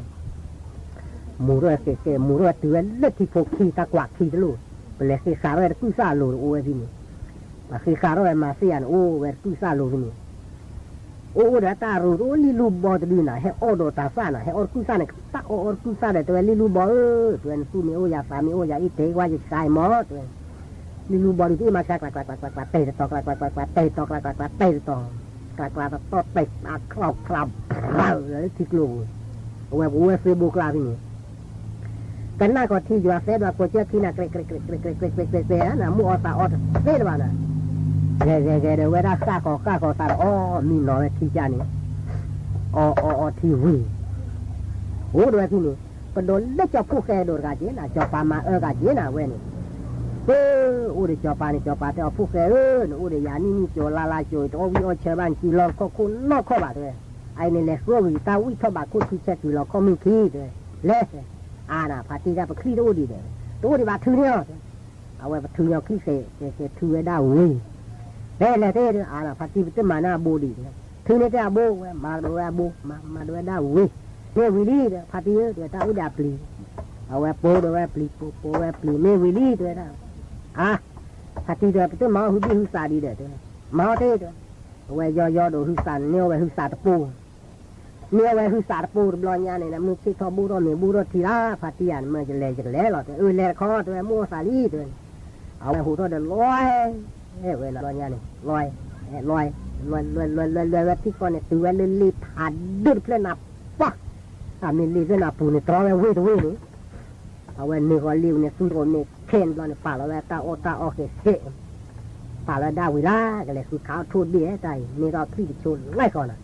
မူထီၣ်ဝဲဃဲးဃဲး မူထီၣ်ဝဲတုၤဝဲလၢထံဖိခံ တၢ်ကွၢ်ခံတလိၣ်, ပလဲၤဃ့ဃာ်ထီၣ်ဝဲတကုၢ်သၣ်လိၤတအိၣ်ဝဲဖဲန့ၣ်, ပှၤဃ့ဃာ်ထီၣ်ဝဲမၤသံယၤန့ၣ် အိၣ်ဝဲတကုၢ်သၣ်လိၤဖဲန့ၣ်, အိၣ်အိၣ်ဒီးတၢ်ရူးတအိၣ်လံလူဘီတဒုနၤ ဟဲအီၣ်ဒီးတၢ်သၣ်နၤ ဟဲအီၣ်တကုၢ်သၣ်န့ၣ် တၢ်အီၣ်အီၣ်တကုၢ်သၣ်ဒီး တဲဝဲလံလူဘီဧၢ, တဲဝဲ နသူၣ်မ့ၢ်အိၣ်ယၤသးမ့ၢ်အိၣ်ယၤအ့ၣ်တဲကွၢ်ယစှၤအံၤမး တဲဝဲ လံလူဘီဒုးတအ့ၣ်မၤစှၤ ကျးကျးကျးကျးကျး တဲာ်တတီၤ ကျးကျးကျးကျး တဲာ်တတီၤ ကျးကျးကျး တဲာ်တတီၤ, ကျးကျးတတီၤ တဲာ်အချီၣ်ချါ ဖြၢၣ်လၢထံကျိပူၤ, အဝဲပဝဲသ့ဘိကျါဖဲန့ၣ်, ကနၣ်ကီၢ်ထံယွၤသဲဒွးကိးကၢခံနၤ ကြဲးကြဲးကြဲးကြဲး နမိၢ်အီၣ်သးအီတသ့လၢၤဘၣ်နၤ, ဂဲၤဂဲၤဂဲၤဒီးဝဲဒၣ်ဃၣ်ကီၤဃၣ်ကီၤသးဒီးအီၣ်မံနီၤဝဲခံကၢန့ၣ်, အီၣ်အီၣ်အီထံဝံၤ အိၣ်ဒီးဝဲဖဲန့ၣ်, ပဒိးလၢကၠီဖှိၣ်ဃဲဒိၣ်တဂၤက့ၤနၤ စီၤပၤမၤအၢဂၤက့ၤနၤဝဲန့ၣ်, ပအိၣ်ဒီးစီၤပၤန့ၣ် စီၤပၤတဲအီၤ ဖှိၣ်ဃဲဧၢ, နအိၣ်ဒီးယၤနံၣ်နံၣ်ကၠိၤလါလါကၠိၤ တအီၣ်ဝံၣ်အီၣ်ဆၢဘၣ် နစုလီၢ်ခီၣ်ခိၣ်နီၢ်ခီၣ်ဘၣ်တဲဝဲ, အအံၤန့ၣ်လဲၤဃုအီၣ်ဝံၤ တၢ်ဝံၣ်ထီၣ်ဘးခိၣ်ထံဆဲးတုၤလီၤခီၣ်မုၢ်ခံတဲဝဲ, လဲၤ, အါနၤ ဖါတံၢ်တၢ်ပချံၣ်တအိၣ်ဒံးဒီး, တအိၣ်ဒံးဘၣ်ထုးန့ၢ်အီၤ အဝဲပထုးညီချံၣ်ဃဲးဃဲးထုးဝဲဒၣ်ဝံၤ, ဖဲလဲၤသ့ၣ်အါနၤ ဖါတံၢ်ပတမၤနၢၤအဘိဒံးတဲ ထံန့ၣ်တဲအဘိဝဲ မၤကဒီးဝဲအဘိ မၤ မၤဒိးဝဲဒၣ်ဝံၤ, မ့ၢ်ဝံၤလံ ဖါတံၢ်ဧၢ တဲဝဲ တၢ်အုၣ်ဒီးအပျံၤ, အဝဲပိာ်ဒိးဝဲပျံၤ ပိာ် ပိာ်ဝဲပျံၤ မ့ၢ်ဝံၤလံ တဲဝဲဒၣ်, အါ, ဖါတံၢ်တဲ ပတမၤအီၣ်ဟုဘ့ၣ်ဟုသးဒံးဒီး တဲဝဲ, မၤအီၣ်တ့ၢ် တဲဝဲ, အဝဲယီယီဒိးဟုသးန့ၢ်အီၣ်ဝဲဟုသးတပိၢ် န့ၢ်အီၣ်ဝဲဟုသးတပိၢ်တဘျီညါန့ၣ် မုၢ်ဆ့ၣ်ထီၣ်ဘိၣ်ထီၣ်မ့ၤဘိၣ်ထီၣ်ထံလၢ ဖါတံၢ်ဧါ နမ့ၢ်ယလဲၤယကလဲၤလီၤ တဲ အၢ လဲၤတခီ တဲဝဲ မုၢ်အိၣ်သးလံ တဲဝဲန့ၣ်, အဝဲဟူးထီၣ်ဒီးလီၤ ဝဲလီၤညါန့ၣ် လီၤ, လီၤ, လွဲလွဲလွဲလွဲလွဲဝဲထံကီၢ်န့ၣ် တုၤဝဲလၢလ့ဖးဒိၣ်တဖျၢၣ်နၤပှၢ်, အမ့ၢ်လ့ဖျၢၣ်နၤပူၤန့ၣ် တြီဝဲဝ့ၢ်တဝ့ၢ်န့ၣ် အဝဲန့ၢ်ဃီၤလ့ပူၤန့ၣ် သူတအိၣ်မ့ၢ်ခဲန့ၣ်ဘျီန့ၣ် ပာ်လီၤဝဲတၢ်အီၣ်တၢ်အီက့ၤစ့ၢ် ပာ်လီၤဒၣ်ဝံၤလၢ် ကလဲၤဃုခးအီၣ်ထိၣ်ဘ့ၣ်တၢ်အံၤ န့ၢ်ထီၣ်ချံၣ်တဆိလၢဃီနၤ,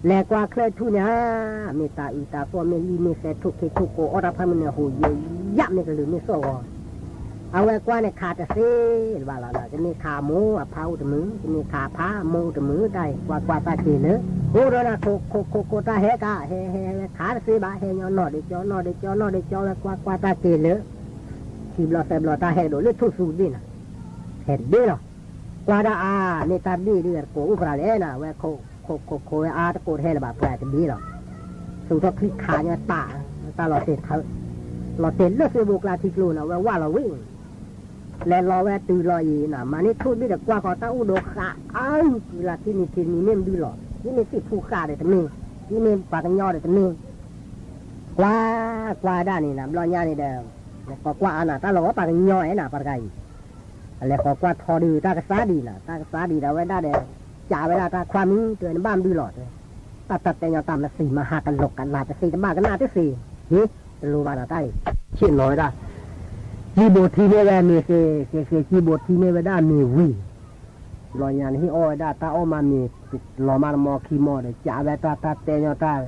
လဲၤကွၢ်ချၢၣ်ထူၣ်န့ၣ်ဧါ, မ့ၢ်တၢ်အုၣ်တၢ်သီၣ် မ့ၢ်လံၣ်မ့ၢ်သဲး ထိၣ်ခ့ထိၣ်ကိး အီၣ်တၢ်ဖးမုၢ်န့ၣ် ဟူးယဲယး မ့ၢ်ကလုာ်မ့ၢ်စီၣ်ဂီၤ, အဝဲကွၢ်န့ၣ်ခးတသ့ဘၣ်လီၤ, ကန့ၢ်ခးအမိၢ်အဖါအိၣ်တမုာ် ကန့ၢ်ခးအဖါအမိၢ်အိၣ်တမုာ်တၢ်အံၤ ကွၢ်ကွၢ်တၢ်က့ၤလၢ, အိၣ်ဒီးနၤ ခိးခိးခိးခိးတၢ်ဟဲကါ ဟဲဟဲဟဲခးတသ့ဘၣ် ဟဲညီနီၢ်ဒီးကၠီ နီၢ်ဒီးကၠီ နီၢ်ဒီးကၠီ ဝဲကွၢ်ကွၢ်တၢ်က့ၤလၢ ခံဘျီသၢဘျီ တၢ်ဟဲကဒီးလၢထိၣ်သူတဘ့ၣ်နၤ, ဟဲတဘ့ၣ်လီၤ, ကွၢ်ဒၣ်အါ, မ့ၢ်တၢ်ဘ့ၣ်ဒ်တကိးအိၣ်ဖရၤလဲၣ်နၤ, ဝဲခိးခိးခိးဝဲအါ တကိးတဟဲလၢၤဘၣ် ပှၤတဘ့ၣ်လီၤ, သူထီၣ်ချံၣ်ခးညီတၢ်, တၢ်လီၤတဲာ်, လီၤတဲာ်လၢသ့ၣ်ဘိကျါထံကျိနၤ ဝဲဝၢ်လီၤဝံၤ လဲၤလီၤဝဲတုၤလီၤအံၤနၤ မၤန့ၢ်ထိၣ်ဘ့ၣ်ဒီးကွၢ်ဃီၤတၢ်အိၣ်ဒီးဃးအါ, ကုလၢထံန့ၣ်ထံန့ၣ်မ့ၢ်မနုၤလီၤ, ဒ်မ့ၢ်သ့ၣ်ဖူဃးဒီးတမ့ၢ်, ဒ်မ့ၢ်ပှၤကညီဒီးတမ့ၢ်, ကွၢ်ကွၢ်ဒၣ်န့ၣ်နၤ ဘျီညါန့ၣ်ဒီး, ကကွၢ်အါနၤ တၢ်လီၤဂီၤပှၤကညီအဲၣ်နၤ ပှၤတဂၤအံၤ, အလဲၤဃီၤကွၢ်ထီဒုး တၢ်ကသါဒံးနၤ တၢ်ကသါဒံးဒီးဝဲဒၣ်ဒီး, ကးဝဲဒၣ်တၢ်ခွါမုၣ် တဲနဘၣ်မနုၤလီၤတဲ, တၢ်တၢ်တဲညီတၢ်မသံးမဟါကလိာ်ကနၣ်တသ့တဘၣ်ကနၣ်တသ့, ဟ့, တလိၣ်ဘၣ်ဒီးတၢ်အံၤ, ဆ့ၣ်နီၤဝဲဒၣ်, ကံဘိးထံမ့ၢ်ဝဲမ့ၢ်ဃ့, ဃ့ဃ့ကံဘိးထံမ့ၢ်ဝဲဒၣ်မ့ၢ်ဝံၤ ဘျီညါန့ၣ်ဟ့ၣ်အီၣ်ဝဲဒၣ်တၢ်အီၣ်မးမ့ၢ်, လီၤမးတမီခံမီဒီး ကးဝဲတၢ်တၢ်တဲညီတၢ်,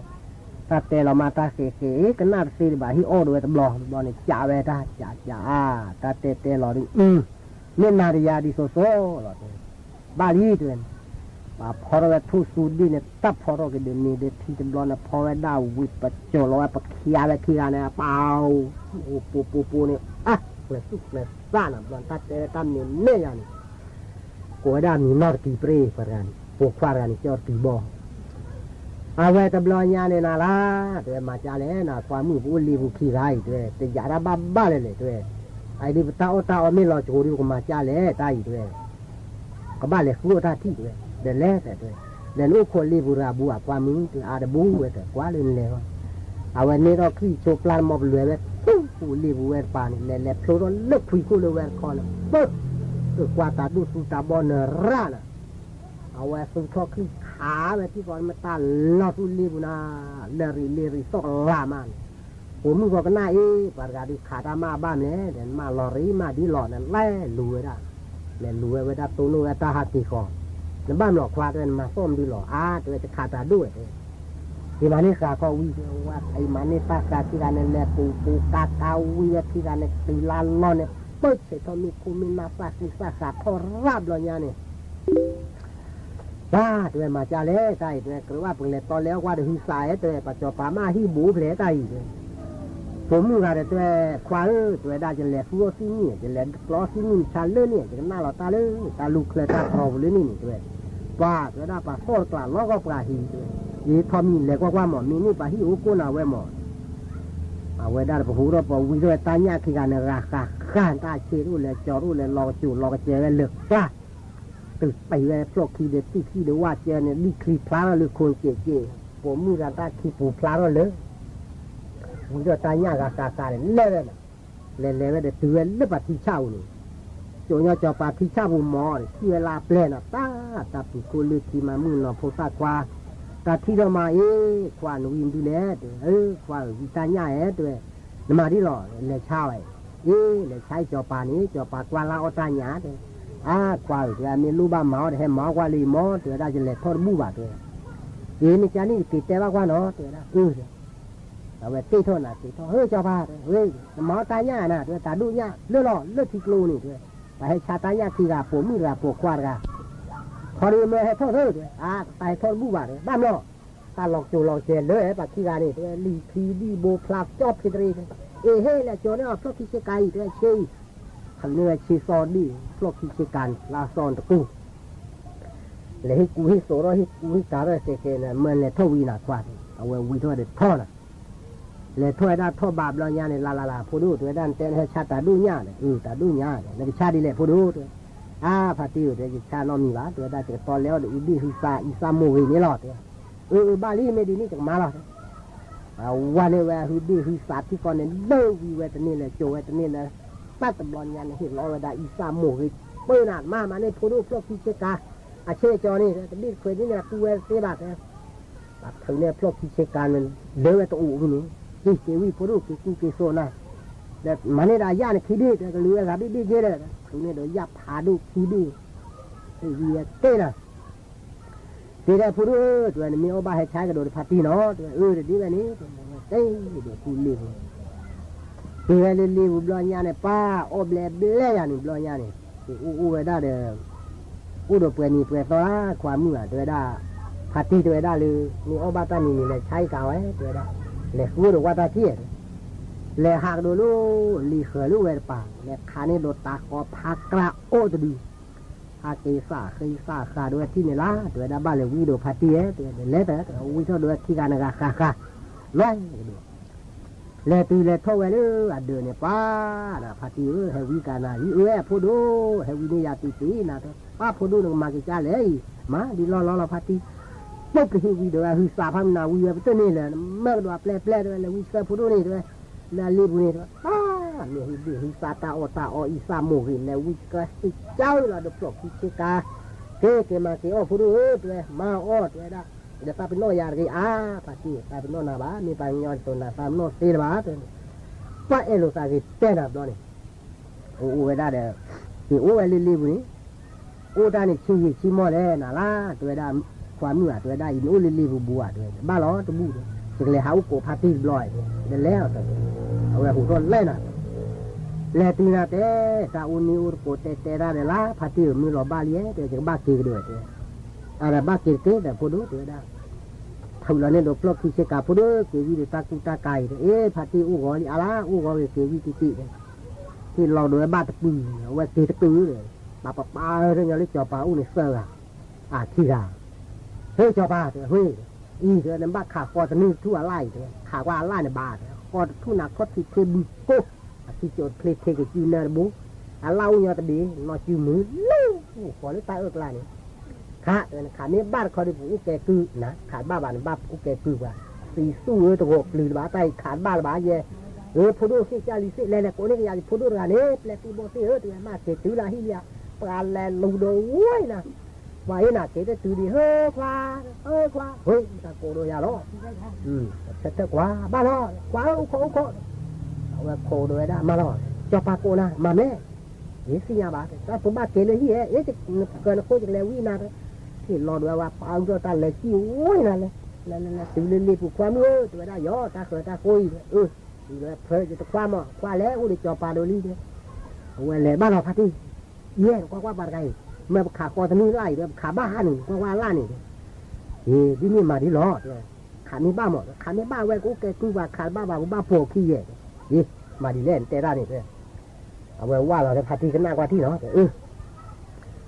တၢ်တဲလီၤမးတၢ်ဃ့ဃ့ ကနၣ်တသ့တဘၣ် ဟ့ၣ်အီၣ်ဒိးဝဲတဘျီ, ဘျီန့ၣ် ကးဝဲတၢ်ကးကးအါ, တၢ်တဲတဲလီၤဒုး, မ့ၢ်နၤတယၤဒ်သိးသိးလီၤတဲ, ဘၣ်လံတဲဝဲ, ပှၤဖီထီၣ်ဝဲထိၣ်သူဒံၣ်န့ၣ် တၢ်ဖီထီၣ်က့ၤဒီးမ့ၤဒီးထံတဘျီန့ၣ် ဖီဝဲဒၣ်ဝံၤ ပကၠီၤလီၤဝဲပခံဂၤဝဲခံဂၤန့ၣ် အပၢ်အိၣ်, အိၣ်ပိပိပိန့ၣ်, အါ, ကျဲၤသူၣ်ကျဲၤသးနၤ ဘျီတၢ်တဲဝဲတၢ်မ့ၢ်မဲာ်ယၤန့ၣ် ကိးဝဲဒၣ်မံၤနီၢ်တကံၤပြ့ၢ် ပှၤတဂၤန့ၣ် ပိာ်ခွါတဂၤန့ၣ် ကၠီတကံၤဘီ, အဝဲတဘျီညါန့ၣ်နၤလၢ, တဲဝဲမၤကၠါလဲၣ်နၤ ခွါမုၣ်ပအိၣ်လ့ပူၤခံဂၤအံၤ တဲဝဲ တယာ်တၢ်ဘၣ်ဘၣ်လဲၣ်လဲၣ် တဲဝဲ, အအံၤဒ်ပတၢ်အီၣ်တၢ်အီမ့ၢ်လီၤကဝိၤဒ်ပကမၤကၠါလဲၣ် တၢ်အံၤတဲဝဲ ကဘၣ်လဲၤဃုအီၣ်တၢ်ထံၣ်တဲဝဲ, ဒီးလဲၤတဲတဲ, ဒီးနအိၣ်ခိးလ့ပူၤတဂၤဘူးအခွါမုၣ် တဲအါတဘူးဝဲတဲ ကွၢ်လၢနလဲၤလီၤ, အဝဲန့ၣ်ထီၣ် ချံၣ်ဆိပျၢ်တမီပလွဲၤဝဲ, ပူၤလ့ပူၤဝဲတပၤန့ၣ် လဲၤလဲၤဖျိထီၣ်လၢခွံခိၣ်လၢဝဲတခီန့ၣ်, ပၢၢ်, ကကွၢ်တၢ်ဒိၣ်သူတၢ်ဘီနရၣ်နၤ, အဝဲသူထီၣ်ချံၣ်ခးဝဲထံကီၢ်မတၢ်လီၤသူလ့ပူၤနၤ, လၢရံးလ့ရံးသီၣ်ကလၤမးန့ၣ်, ပိာ်မုၣ်ဂီၤကနၣ်အ့ၣ် ပှၤတဂၤဒုးခးတၢ်မးဘၣ်မလဲၣ် ဒီးနမးလီၤရံးမးဒ်လီၤန့ၣ် လဲၤလူၤဝဲဒၣ်, လဲၤလူၤဝဲဝဲဒၣ်တိၢ်နီၣ်ဝဲတၢ်ဟးက့ၤဃီၤ, နဘၣ်မလီၤခွါတဲဝဲ နမၤသီၣ်မဒုလီၤ အါ တဲဝဲ တခးတၢ်ဒိၣ်ဝဲတဲ ယမၤန့ၢ်ဃာ်ခီဝံၤ ယမၤန့ၢ်တၢ်ဃာ်ခံဂၤန့ၣ် လဲၤပူၤပူၤကါကါဝံၤဝဲခံဂၤန့ၣ် တုၤလၢလီၢ်န့ၣ် ပၢၢ်ဆဲးထီၣ်မ့ၢ်ခိၣ်မ့ၢ်နၢ်သၣ်ဃံသၣ်ဃာ်ထီၣ်ရၣ်ဘျီညါန့ၣ် ပၢ် တဲဝဲ မၤကၢ်လဲၣ် တၢ်အံၤ တဲဝဲ ကြၢးဘၣ်ပကလဲၤတီလဲၤအီၣ်ကွၢ်ဒီးဟုသးဧဲ တဲဝဲ ပှၤစီၤပၤမ့ၢ်ဟံၣ်ဘူးဖျဲးတၢ်အံၤ တဲဝဲ ပိာ်မုၣ်ဂၤဒီးတဲဝဲ ခွါဧၢ တဲဝဲဒၣ် ယလဲၤဃုအီၣ်သံနံၣ် ယလဲၤကျီသံနံၣ်မဆါလၢန့ၣ် ယကနၣ်လီၤတၢ်လၢ တၢ်လူၢ်ချၢတၢ်ကပီၤပူၤလၢန့ၣ်န့ၣ် တဲဝဲ ပှၤ တဲဝဲဒၣ် ပှၤသီၣ်တကျးလီၤဂီၢ်ပှၤဟံၣ် တဲဝဲ ယထီၣ်မံၤလဲၤကွၢ်ကွၢ်မး မ့ၢ်န့ၢ်ပှၤဟံၣ်အိၣ်ကိးနၤဝဲမး အဝဲဒၣ်တပဟူးထီၣ်ပဝံထီၣ်ဝဲတၢ်ညၣ်ခံဂၤန့ၣ် ဂၤဃၣ်ဃၣ်တၢ်ဆ့တအိၣ်လဲၤကၠီတအိၣ်လဲၤလီၤကစိၤလီၤကစဲးဝဲလၢကျါ တုၤပံးဝဲဖျိၣ်ခံဒီးတံၢ်ခံဒီးဝၣ်ကၢန့ၣ် လံၣ်ချံဖျါထီၣ်လၢခိၣ်စဲးကဲး ပိာ်မုၣ်ဂၤတၢ်ခံပူၤဖျါထီၣ်လၢ ဝံထီၣ်တၢ်ညၣ်ဂၤဃၣ်ဃၣ်န့ၣ် လဲၤဝဲန့ၣ် လဲၤလဲၤဝဲဒီးတုၤဝဲလၢပှၤထံဆၣ်ပူၤန့ၣ် ကၠိညီစီၤပၤထံဆၣ်ပူၤမးန့ၣ် ထံၣ်ဝဲလၢအပျဲၢ်န့ၣ် တၢ် တၢ်ပူၤခိၣ်လၢခံမၤမုၣ်နီၤဖိသၣ်ခွါ တၢ်ထံၣ်ထီၣ်မးအ့ၣ် ခွါနဝံမနုၤလဲၣ် တဲဝဲ အၢ ခွါဧၢ ဝံတၢ်ညၣ်ဧဲ တဲဝဲ နမၤဒ်လဲၣ် လဲၤဆါဝဲ အ့ လဲၤဆါအံၤစီၤပၤန့ၣ် စီၤပၤကွၢ်လၢအီၣ်တၢ်ညၣ် တဲ အါ ခွါဧၢ တဲဝဲ အမ့ၢ်လိၣ်ဘၣ်မၤအီၣ်ဒီး ဟဲမၤအီၣ်ကွၢ်လၢယမီၢ် တဲဝဲဒၣ် ယလဲၤထီၣ်တဘူၣ်ဘၣ် တဲဝဲ အ့ မ့ၢ်ကန့ၣ် ယက့ၤတဲဘၣ်ကွၢ်နီၤ တဲဝဲဒၣ် အၢ အဝဲတ့ၢ်ထီၣ်နၤ က့ၤထီၣ် ဟၢ စီၤပၤ တဲဝဲ နမၤအီၣ်တၢ်ညၣ်နၤ တဲဝဲ တၢ်ဒိၣ်ညၣ်လၢလီၤ လၢထံကျိန့ၣ် တဲဝဲ ပှၤဟဲဆါတၢ်ညၣ်ခံဂၤ ပိာ်မုၣ်တဂၤ ပိာ်ခွါတဂၤ ခီဒီးမ့ၢ်ဟဲထီၣ်သၢ တဲဝဲ အါ တၢ်ဟဲထီၣ်တဘူၣ်ဘၣ် တဲဝဲ ဘၣ်မလီၤ တၢ်လီၤကစိၤလီၤကစဲးလၢပှၤခံဂၤန့ၣ် တဲဝဲ လံၣ်ခံဒံၣ်ဘိဖျါကၠီဖ့တရံး အ့ဟ့ၣ် လဲၤကၠီန့ၢ်အီၤဖျိၣ်ခံဆ့ကၤအံၤ တဲဝဲ ဆ့အံၤ ခန့ၢ်ဝဲဆ့စီဒံၣ် ဖျိၣ်ခံဆ့ကၤန့ၣ် လၢအစီၣ်တကူၣ် လဲၤဟ့ၣ်ကူဟ့ၣ်သိးထီၣ် ဟ့ၣ်ကူဟ့ၣ်ကၤထီၣ်စဲးစဲးန့ၣ် မၢလဲၤထီၣ်ဝံၤနၤခွါ, အဝဲဝံထီၣ်ဒီးထီၣ်နၤ, လဲၤထီၣ်ဝဲဒၣ်ထီၣ်ဘးဘျီညါန့ၣ် လၢ်လၢ်လၢ် ဖိဒိၣ် တဲဝဲဒၣ် နတဲနဟဲဆါတၢ်ဒိၣ်ညါဒီး အု တၢ်ဒိၣ်ညါဒီး နကဆါဒ်လဲၣ်ဖိဒိၣ် တဲ, အါ ဖါတံၢ်ဧၢ တဲ ယဆါနီတမံၤဘၣ် တဲဝဲဒၣ် ယကတီလဲအီၣ်ဒီးအုၣ်ဘ့ၣ်ဟုသးအံသၣ်မိၢ်ဂ့ၤန့ၣ်လီၤ တဲ, အၢ အၢ ဘၣ်လံ မ့ၢ်ဒ်န့ၣ် ယကမၤလီၤ အဝဲန့ၣ်ဝဲဟုဘ့ၣ်ဟုသးထံကီၢ်န့ၣ် လၢဝံဝဲတန့ၢ်လၢၤ ကၠိဝဲတန့ၢ်လၢၤ, ပၢ်တဘျီညါန့ၣ် ဟ့ၣ်လီၤဝဲဒၣ်အံသၣ်မိၢ်ဂ့ၤ ပၢနၤမၤမၤန့ၣ် ဖိဒိၣ်ဖျီၣ်ခံဆ့ကၤ အဆ့ကၠီန့ၣ် တဘ့ၣ်တခွဲးဒ်န့ၣ် အကူဝဲတသ့ဘၣ်တဲ, ပှၤထုးန့ၢ်ဖျီၣ်ခံဆ့ကၤန့ၣ် ဒၢဝဲတအိၣ်ဝံၤန့ၣ်, က့ၤက့ၤဝံၤ ဖိဒိၣ်က့ၤကူက့ၤသိးနၤ, မၤန့ၢ်ဒၣ်ယၣ်နခံဘ့ၣ် တဲကလုာ်ဝဲဂၤဘ့ၣ်ဘ့ၣ်က့ဒီး ထုးန့ၢ်ဒီးယၣ်ဖးဒိၣ်ခံဘ့ၣ်, ဟ့ၣ်ဝံၤဝဲတ့ၢ်နၤ တဲဒၣ်ဖိဒိၣ်ဧၢ တဲဝဲ နမ့ၢ်အီၣ်ဘၣ်ဟဲဆါကဒီးဒီးဖါတံၢ်နီၤ တဲဝဲ အၢ တဒ်ဝဲန့ၣ် တဲဝဲ တဲဒီးကူလ့ပူၤ, က့ၤဝဲလၢလ့ပူၤဘျီညါန့ၣ် ပၢ်အီၣ်ဘျဲးဘျဲးယၤန့ၣ် ဘျီညါန့ၣ် က့ၤအိၣ်အိၣ်ဝဲဒၣ်ဒီး အိၣ်ဒီးပှဲၤနံၤပှဲၤသီလၢ ခွါမုၣ်ဧါ တဲဝဲဒၣ်, ဖါတံၢ်တဲဝဲဒၣ်လၢ မ့ၢ်အီၣ်ဘၣ်တၢ်မံၤမံၤလဲၤဆါအံၤကၤဝဲ တဲဝဲဒၣ်, လဲၤဃုဒီးဝၣ်တၢ်ထံၣ် လဲၤဟးကဒီးလၢ လံၤဃၢၤလၢဝဲတပၤ လဲၤခးန့ၢ်ဒီးတၢ်ဃီဖးကြၢ်အိၣ်တဒု ဟးက့ၤသးဃ့သးဃာ်ဒိးဝဲထံၣ်န့ၣ်လၢ တဲဝဲဒၣ်ဘၣ်လဲၤဝံဒီးဖါတံၢ်ဧၢ တဲဝဲ လဲၤတၢ် ဝံထီၣ်ဒိးဝဲခံဂၤနဂၤဃၣ်ဃၣ်, လွဲၢ်ကဒိး လဲၤတုၤလဲၤထီၣ်ဝဲလၢအဒၢးန့ၣ် ပၢ်ဒီးဖါတံၢ်ဧၢ ဟဲဝံကၤနၤလံ အၢ ဖိဒိၣ် ဟဲဝံန့ၢ်ယၤတံၢ်တံၢ်နၤ တဲ ပၢ်ဖိဒိၣ် နကမၤက့ၤကၢ်လဲၣ်အံၤ မၤဒ်လီၢ်လီၢ်လီၤ ဖါတံၢ်, ပကဟ့ၣ်ဝံဒီးဝဲဟုသးဖးမနၤဝံဝဲပတၢ်န့ၣ်လၢ နမၢကဒီးအပျဲၢ်ပျဲၢ် တဲဝဲ လဲၤဝံဆှၢဖိဒိၣ်န့ၣ် တဲဝဲ လၢအလ့ပူၤန့ၣ် တဲဝဲ ပၢ် မ့ၢ်ဟုဘ့ၣ်ဟုသးတၢ်အီၣ်တၢ်အီအံသၣ်မိၢ်ဂ့ၤ လဲၤဝံကၢ်ဟ့ၣ်ကၢ်လီၤဒီးဖျီၣ်ခံဆ့ကၤ, က့ၤက့ၤမၤက့ၤအီၣ်ဖိဒိၣ်ဧၢ တဲဝဲ မၤအီၣ် တဲဝဲဒၣ်, ဒီးသးပ့ၤနီၣ်ယၤတဂ့ၤအါ, ဖါတံၢ် သးပ့ၤနီၣ်နၤဘၣ် မ့ၢ်ပှၤကညီတတိၤနၤ သးပ့ၤနီၣ်သ့လၢၤဘၣ် တဲဝဲန့ၣ်, ပှၤအဲၣ်လိာ်သးဂ့ၤတဲနၤဘျီန့ၣ် အိၣ်အိၣ်ဝဲဒၣ်ဒီး က့ၤအိၣ်ဝဲလၢလ့ပူၤန့ၣ်, အိၣ်တၢ်န့ၣ်ဆံးယံာ်ဆံးမီၢ်လဲၣ်နၤလၢ တဲဝဲဒၣ်, ခွါမုၣ်ဧါ တဲဝဲဒၣ် အံၤနအိၣ်လၢလ့ပူၤဘူးဧါ တဲဝဲ, ဘၣ်လီၤတဘူၣ်ဒီး ယကလဲၤဟးအိၣ်ကိးဖါတံၢ်တဘျီ, ဒီးလဲၤအီၤတ, အဝဲဟူးထီၣ်လဲၣ်နၤ, လဲၤတုၤနၤတဲ, တၢ်အိၣ်နံၤအိၣ်တကိးတဲတဲတၢ်ဒီးလၢ ဖါတံၢ်ဧၢ မုၢ်လီၤဘၣ်လံ, တဲ ယကဘၣ်က့ၤကဒီးတဲ, အဒီးဘၣ်က့ၤတက့ၢ်ဒီးဖိဒိၣ် တဲဝဲဒၣ်, ထုးလီၤန့ၢ်ဒီးဖျီၣ်ခံဆ့ကၤဖိဒိၣ် က့ၤဝံဒီးတၢ်ကူတၢ်ကၤအံၤဒီး အ့ ဖါတံၢ်အိၣ်ဂီၤလံအါလါ အိၣ်ဂီၤဂ့ၤက့ၤဝံတံၢ်တံၢ်ဒီး ဟ့ၣ်လီၤဒီးဝဲဘၣ်တပုၢ်, အဝဲက့ၤတကုာ်ဒီး, ပှၤပပာ်အၢထီၣ်ညီလၢစီၤပၤအိၣ်န့ၣ်သၢဂၤ, အခံဂၤ, ဟ့ၣ်စီၤပၤတဲ ဟ့ၣ်, အံၤတဲ နဘၣ်ခးဃီတနုၢ်ထူၣ်အလၣ်အံၤတဲ ခးကွၢ်အလၣ်န့ၣ်ဘၣ်တဲ ဃီတထူၣ်နၤခီၣ်ထံးထ့ဘုကိၢ်, အခံကၠိတချ့ထ့ကစုနၢတဘိ, အလၣ်အိၣ်ညီတဘ့ၣ် နီၢ်စုမုၢ်လၢ အိၣ်ဃီလၢတၢ်အၢၣ်ကျါန့ၣ် ခးတဲ နခးမ့ၢ်ဘၣ်တခီဒီး ပအိၣ်ကဲကုၢ်နၤ ခးဘၣ်ဘၣ်န့ၣ် ဘၣ်အိၣ်ကဲကုၢ်ပှၤ, သံသူၣ်ဧၢ တဂီၤပျုၤတဘၣ် တၢ်အံၤခးတဘၣ်လၢၤဘၣ်ယဲ, ဧၢ ဖိဒိၣ်သ့ၣ်ကၢ်လံသ့ၣ်လဲၤလဲၤကိးန့ၢ်ကယၤယဖိဒိၣ်တဂၤန့ၣ် ပျဲၢ်သံၣ်ဘီၣ်သ့ၣ်ဧၢ တဲဝဲ မ့ၢ်က့ၤတုၤလၢဟံၣ်လံဧါ, ပှၤလဲၤလူၤဒီးဝဲနၤ, ပှၤအ့ၣ်နၤက့ၤတတုၤဒံး ဟၢခွါ, ဟၢခွါ ဟ့ၣ် တၢ်ကိးဒီးယၤလီၤ, ဆၢထၢၣ်ကွၢ် ဘၣ်လီၤ, ကွၢ်ဧၢ အိၣ်ခိးအိၣ်ခိး, အဝဲခိးဒီးဝဲဒၣ် မၤလီၤ, စီၤပၤကိးနၤ မၤမဲာ် ယသ့ၣ်ညါဘၣ်, တၢ်ဖိဘၣ်က့ၤလၢဟံၣ်ဧၢ, နကၢၤနဃိ ယကလဲၤဝံနၤ, ဟ့ၣ်လီၤဒီးဝဲပာ်အုၣ်ထီၣ်တၢ်လဲၤစံၣ်ဝဲနၤလဲၣ်, လဲၤလဲၤလဲၤတုၤလၢလ့ပူၤခွါမုၣ်ဧၢ, တဲဝဲဒၣ်ယီၤ တၢ်ဃၢၤတၢ်ဃိအံၤ, အၢ တုၤလၢဖၢယတခွါမး ခွါလဲၤအိၣ်ဒီးစီၤပၤဒီးလံ, အဝဲလဲၤဘၣ်လီၤဖါတံၢ်, ယဲ နကွၢ်ကွၢ်ပှၤတဂၤအံၤ, မ့ၢ်ပခးဃီတနုၢ်လၢ်အံၤဒီး ပခးဘၣ်ဟါန့ၣ် နကွၢ်ကွၢ်လၢ်န့ၣ်, အ့ ဒ်န့ၣ်မၤဒ်လီၤ, ခးမ့ၢ်ဘၣ်မး ခးမ့ၢ်ဘၣ်ဝဲကအိၣ်ကဲကုၢ်ပှၤ ခးတဘၣ်ဘၣ် ပဘၣ်ပိာ်ခံယဲၢ်, အ့ မၤဒ်လဲၣ် နတဲတၢ်န့ၣ်တဲ အဝဲဝၢ်လီၤလၢဖါတံၢ်ကနၣ်ကွၢ်ထံၣ်လီၤ, အၢ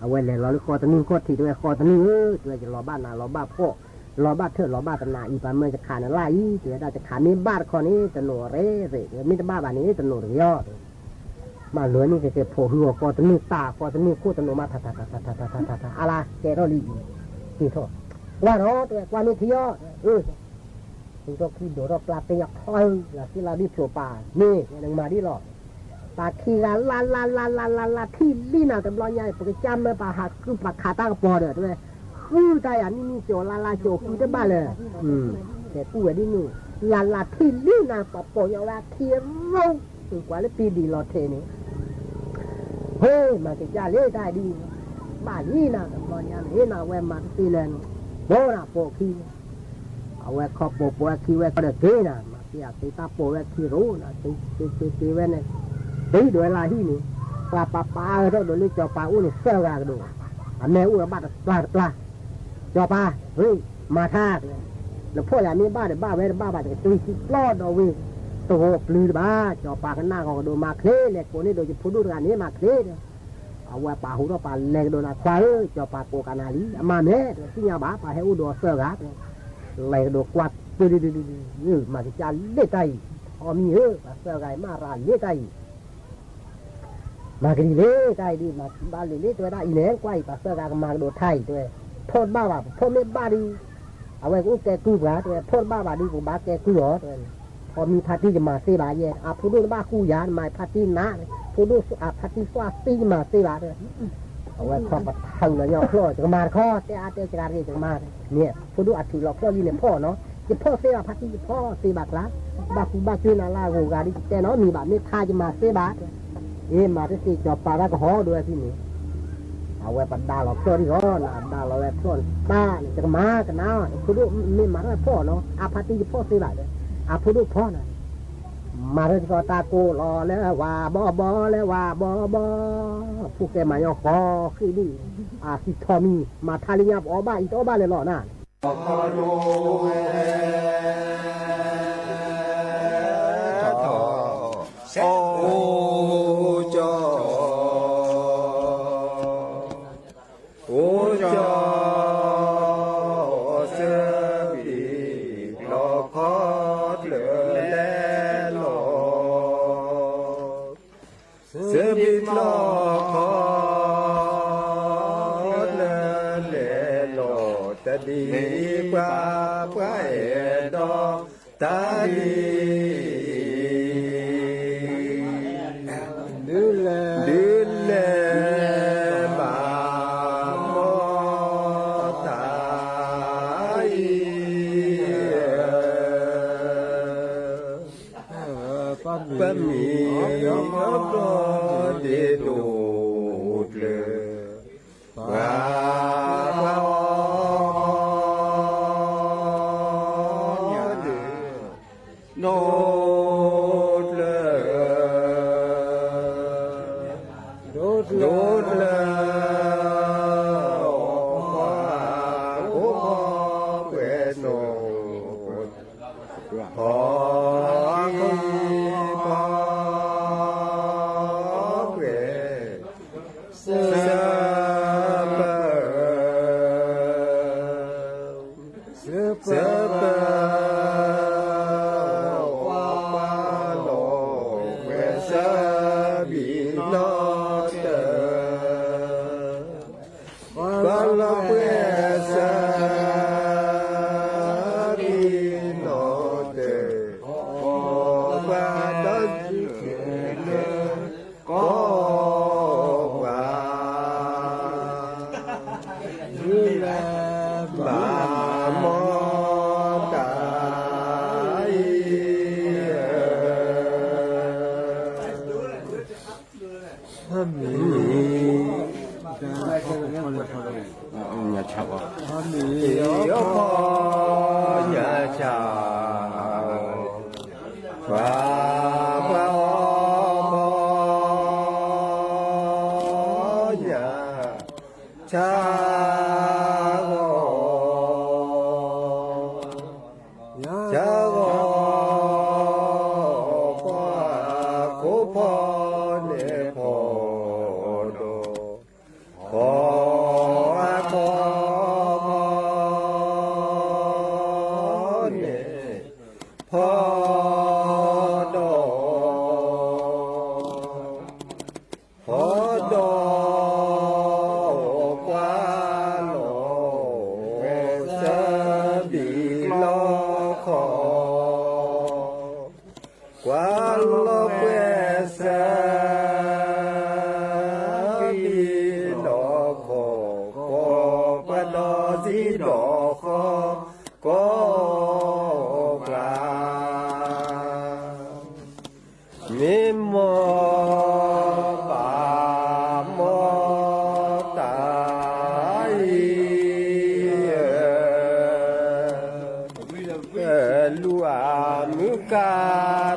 အဝဲလဲၤလီၤလၢဃီတနုၢ်ခီၣ်ထံး တဲဝဲဃီတနုၢ်ဧၢ, တဲဝဲယလီၤဘၣ်နၤလီၤဘၣ်ဖှီၣ်, လီၤဘၣ်ထၢၣ်လီၤဘၣ်တနၤအံၤ ပှၤမၢယခးနလၢ်အံၤ, တဲဝဲဒၣ်ယခးမ့ၢ်ဘၣ်တခီန့ၣ် တနိးရ့ရ့, မ့ၢ်တဘၣ်ဘၣ်န့ၣ် တနိးတဂ့ၤအီၤ, မၤလိန့ၣ်ကကဲဖိဟုအီၤဃီတနုၢ်တၢ် ဃီတနုၢ်ခိၣ်တနိးမး ထးထးထးထးထးထးထးထး အါလါကဲထီၣ်လံအံၤ, က့ၤထီၣ်, ကွၢ်ဒီး တဲဝဲကွၢ်မ့ၢ်ထံအီၤ, အၢ ဟူထီၣ်ခံဒိးထီၣ်ကျါ တဲယၤဖျီ လၢသ့ၣ်လၢဒ်ဖျိးပာ် မ့ၢ်နကမၤဒ်လီၤ, ပှၤခံဂၤလၢ်လၢ်လၢ်လၢ်လၢ်လၢ်ထံၣ်လံနၤတဘျီညါ ပကစၢ်မၢပှၤဟးဃုပှၤခးတၢ်ကပီၤဒီး တဲဝဲ, ဃုတၢ်ယၤမံမံကၠီၤလၢ်လၢ်ကၠီၤဃုတဘၣ်လၢၤ, တဲကူၣ်ဝဲဒ်န့ၣ်, လၢ်လၢ်ထံၣ်လံနၤ ပှၤပိာ်ညီဝဲအခံရိ, ကွၢ်လၢပံဒံးလီၤထဲးန့ၣ် ဟ့ၣ် မၤကစၢ်လၢတၢ်ဒ်အံၤ, ဘၣ်လံနၤတဘျီညါန့ၣ် နဝဲမၤတသ့လၢၤန့ၣ်, ပိာ်နၤပိာ်ခံန့ၣ်, အဝဲခီပိာ်ပိာ်ဝဲခံဝဲခီဒီးက့ၤနၤ မၤက့ၤအက့ၤတၢ်ပိာ်ဝဲခံရိနၤ, က့ၤက့ၤက့ၤက့ၤဝဲန့ၣ်, တုၤဒိးဝဲလၢဟံၣ်န့ၣ်, ပှၤပာ်ပာ်အၢထီၣ်ဒိးလၢစီၤပၤအိၣ်န့ၣ်သၢဂၤကဒီး, အမဲာ်အိၣ်ဒီးဘၣ်တပျၢ်တပျၢ် စီၤပၤ, ဟ့ၣ် မၤထါ, နဖှီၣ်ယၤမ့ၢ်ဘၣ်ဒီးဘၣ်ဝဲတဘၣ်ဘၣ် တကတ့ၢ်စုပျီဒီးဝ့ၢ်, တဂီၤပျုၤတဘၣ် စီၤပၤကနၣ်ဂီၤကဒီးမၤချ့ လဲၤကိးန့ၢ်ဒီးယဖိဒိၣ်တဂၤန့ၣ်မၤချ့ဒီး, အဝဲပာ်ဟူထီၣ်ပာ်လဲၤကဒီးနၤ ခွါဧၢ, စီၤပၤကိးကနၤလံ အမါမဲာ် တဲ သ့ၣ်ညါဘၣ် ပှၤဟဲအိၣ်ဒီးသၢဂၤ တဲ လဲၤကဒီးကွၢ် မၤကစၢ်လ့ၣ်တၢ်အံၤ အီမံၤဧၢ, ပှၤသၢဂၤအံၤ မၤရၤလ့ၣ်တၢ်အံၤ မၤကဒံးလ့ၣ်တၢ်အံၤဒ် မၤဘၣ်လ့ၣ်လ့ၣ် တဲဝဲဒၣ်အံၤန့ၣ် ကွၢ်အံၤ ပှၤသၢဂၤကမၤကဒီးထါအံၤ တဲဝဲ ဖီၣ်တဘၣ်ဘၣ် ပဖီၣ်မ့ၢ်ဘၣ်ဒီး အဝဲကအိၣ်ကဲကုၢ်ပှၤ တဲဝဲ ဖီၣ်တဘၣ်ဘၣ်ဒီး ပကဘၣ်ကဲကုၢ်အီၤ တဲဝဲ အီမံၤဖါတံၢ်ယမၤသ့ဘၣ်ယဲ အဖိဒိၣ်တဘၣ်ဃူယၤ နမၤဖါတံၢ်နး ဖိဒိၣ်အဖါတံၢ်သွၣ်သံ ယမၤသ့ဘၣ် တဲဝဲ အဝဲခီပထၢလီၤညီဖျီၣ် ယကမၤတခီ တဲအါတဲစှၤတဂ့ၤ ယကမၤ န့ၣ် ဖိဒိၣ်အထုးလီၤဖျီၣ်လံန့ၣ် ဖီၣ်နီၤ ယဖီၣ်သ့ဘၣ်ဖါတံၢ် ယဖီၣ်သ့ဘၣ်ကျါ ဘၣ်ဃူဘၣ်ကၠွ့နၤလၢအဂီၤဂၤဒ် ယတဲနီတမံၤဘၣ် မ့ၢ်ထါယမၤသ့ဘၣ် အ့ မၤတသ့ စီၤပၤတၢ်ကဟီဒိဝဲဖဲန့ၣ် အဝဲပဒါလီၤဖျီၣ်ဒံးဟီ နဒါလီၤဝဲဖျီၣ်န့ၣ် တၢ်န့ၣ် ယကမၤကနၣ် ယဖိဒိၣ်မ့ၢ်မၤထီၣ်ဖီၣ်နီၤ အဖါတံၢ်ယဖီၣ်သ့ဘၣ် အဖိဒိၣ်ဖီၣ်နၤ မၤထီၣ်ကီတၢ်ကိးလီၤလၢဝၤဘီဘီ လၢဝၤဘီဘီ ဖိၣ်ဃဲမၤညီဃီဃ့ဒံး အသံထီၣ်မံၤ မၤထါလၢညါပအီၣ်ဘၣ်အံၤတအီၣ်ဘၣ်လဲၣ်လီၤနၤ အိၣ်ကၠီ အိၣ်ကၠီ စၢဘံၣ်ကျီခီကျၢၢ်လဲၤလီၤ စၢဘံၣ်ကျီခီကျၢၢ်လဲၤလီၤ တၢ်ဒ်ပှၤပှၤအဲၣ်ဒိး တၢ်ဒ် ဒုးလဲၤ ဒုးလဲၤဘၣ်မီၢ်တၢ် ပမံၤ ပဒိၣ်ကျၢၢ် ပှၤ ပှၤအီၣ် ဒိၣ်ကျၢၢ် ဒိၣ်ကျၢၢ် ပှၤကိးပှဲၤနီၣ် ပှၤ ပှၤ ပှၤ စၢပၢ စၢပၢ ပှၤလီၤပှဲၤစၢဘံၣ်နီၣ်တၢၢ် ပှၤလီၤပှဲၤစၢ ဘံၣ်နီၣ်တၢၢ် ပှၤဒီးစံၣ်ကဲၤလၢ ကိးပှၤ ဒုးလဲၤ ဘၣ်မီၢ်တၢ်အံၤ မံၤ ညါဆၣ် ပှၤ ပှၤအီၣ် ပှၤအီၣ်ညါ ဆၣ်ဂီၤ ဆၣ်ဂီၤ ပှၤခိၣ်ဖီန့ၣ်ဖီဒီး ဖီ ဖီ ဖီန့ၣ် ဖီဒီး ဖီဒီး ပှၤလီၤပှဲၤစၢဘံၣ်လီၤခီ ပှၤလီၤပှဲၤစၢဘံၣ်လီၤခီ ကိးပှၤဒီးစံၣ်ဒီးဃီ ကိးပှၤ မ့ၢ်မီၢ် ဘၣ်မီၢ်တၢ်အံၤ လူၤအမုၢ်ကါ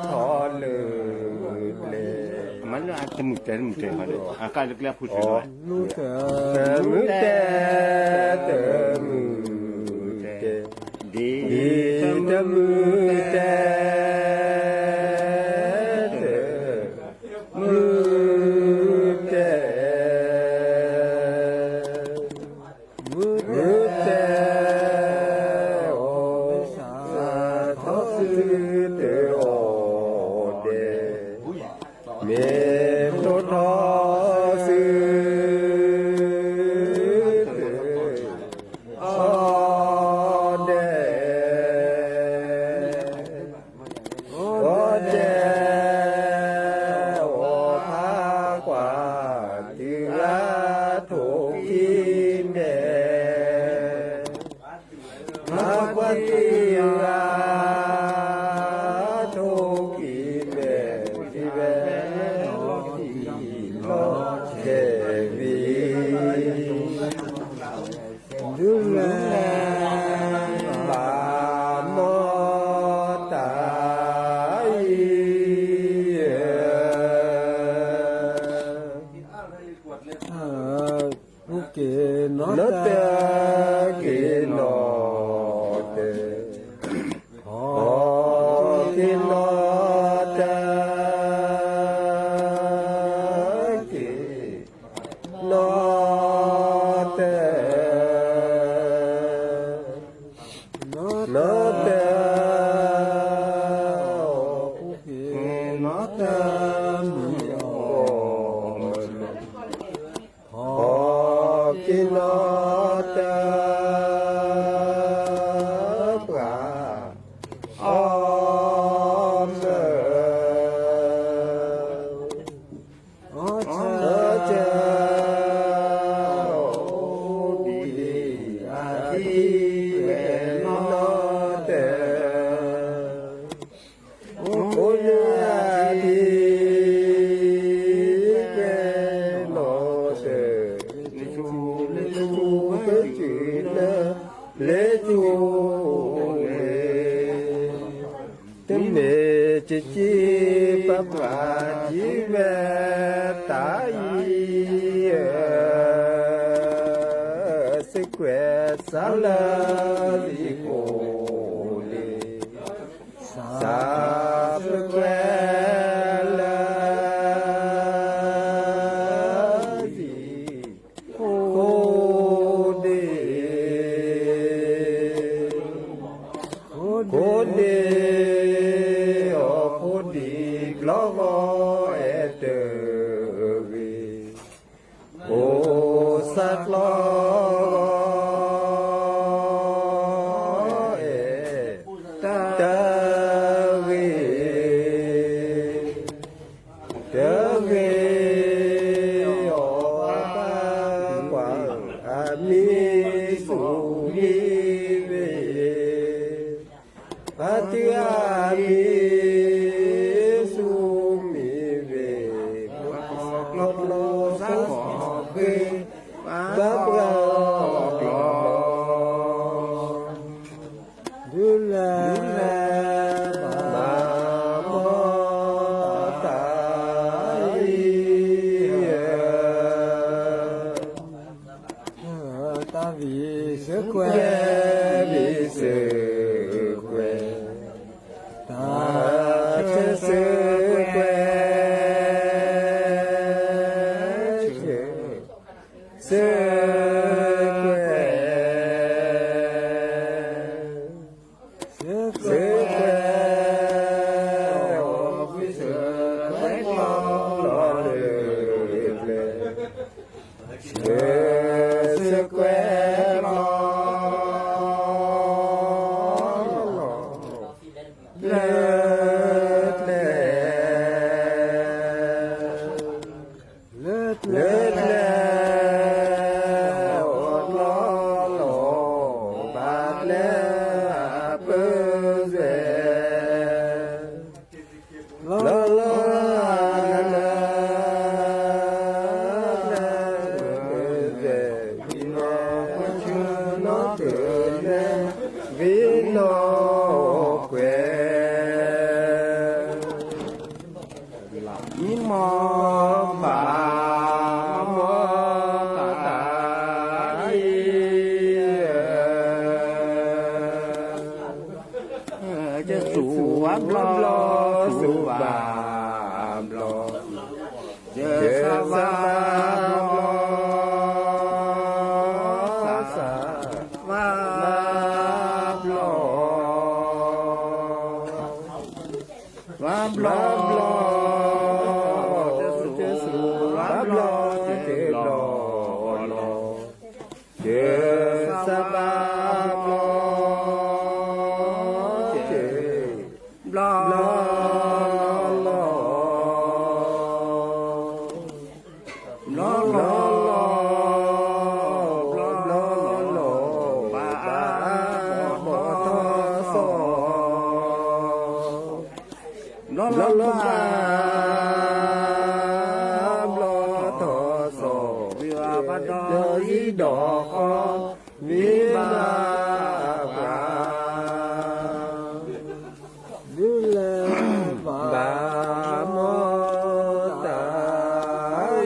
ထီၣ်လၢကျဲ မ့ၢ်လၢအတမုာ်တဲတမုာ်တဲ အကါလၢကျဲအဖုၣ်စၢၤ တမုာ်တဲ တမုာ်တဲ ဒ်တမုာ်တဲ တမုာ်တဲ က့ၤနီၢ်တၢ်, က့ၤနီၢ်တၢ်, ဟီၣ်က့ၤနီၢ်တၢ်, က့ၤနီၢ်တၢ်, နီၢ်တၢ်, ဟီၣ်က့ၤနီၢ်တၢ်မုၢ်အီၣ်မုၢ် ဟီၣ်က့ၤနီၢ်တၢ် ပှၤအီၣ်မၢ, အီၣ်ဆၢ, အိၣ်ဘှံးအထံဝဲ နီၢ်တၢ် အိၣ်လၢအထံ ကွဲးနီၢ်တၢ်, လၢဆူလၢဆူပစၢၤလၢ လၢဆူဝဲ, တမ့ၢ်ကက့ၤ ပပှၤကံၤဝဲတၢ်အံၤဧၢ, စံးကွဲးစၢ်လၢသံးကိးလံ, စၢ်စံးကွဲးလၢသံးကိးဒ့, ကိးဒ့, အိၣ်ခိးဒ့ကျီၢ်ဂီၤ အဲၣ်တဂ့ၤ, အိၣ်ဆၣ်ကျီၢ်ဂီၤ အဲၣ်တဂ့ၤ, တဂ့ၤ, အီၣ်ပၢ်ပှၤအမံၤဆူၣ်မံၤဝ့ၤ, ပၢ်တုၤအမံၤဆူၣ်မံၤဝ့ၤ, ပှၤကျီကျီစၢ်ခီဃ့, ပၢ်ပှၤကျီကျီ, ဒုးလဲၤ ဘၣ်မၤတၢ်အံၤဧၢ, တၢ်ဝံစၢကွဲး, ဝံစၢကွဲး, တၢ်ဆၢစၢကွဲး, ဆၢကွဲး, ဆၢကွဲး, ဆၢကွဲး, အီၣ်ဘှံးစၢကွဲးကျီလီၤလၢကျဲ, ဆၢစၢကွဲးကျီလီၤလၢကျဲ, လၢကျဲ, လၢကျဲ, အီၣ်ကျီလီၤ ဘၣ်ကျဲအပၢၢ်စဲး, လီၤလီၤ ဝံၤနီၢ်ပှဲၤဆၢနီၢ်တၢၤလဲၣ်, ဝံၤနီၢ်ပှဲၤ, မံမီၢ်ဘၣ်မီၢ်တၢ်အံၤဧၢ, ကစူၤဝါဘျီ စူၤဘၣ်ဘျီ, ကစၢ်ဘၣ်ဘျီ, ကစၢ်ဘၣ်ဘျီ, ဘၣ်ဘျီ, ကစူၤဝါဘျီ ကဘျီလီၤ, ကစၢ်ဘၣ်ဘျီ, ကဘျီလီၤ, ဘျီလီၤလီၤ, ဘျီလီၤလီၤ, ဘၣ်ဘျီထီၣ်စီၤ, ဘျီလီၤဘၣ်, ဘျီထီၣ်စီၤ, ဝံၤဘၣ်ဒီးအံၤဒီးဃီ, ဝံၤဘၣ်ပှၤ ဒုးလဲၤဘၣ်မီၢ်တၢ်အံၤဧ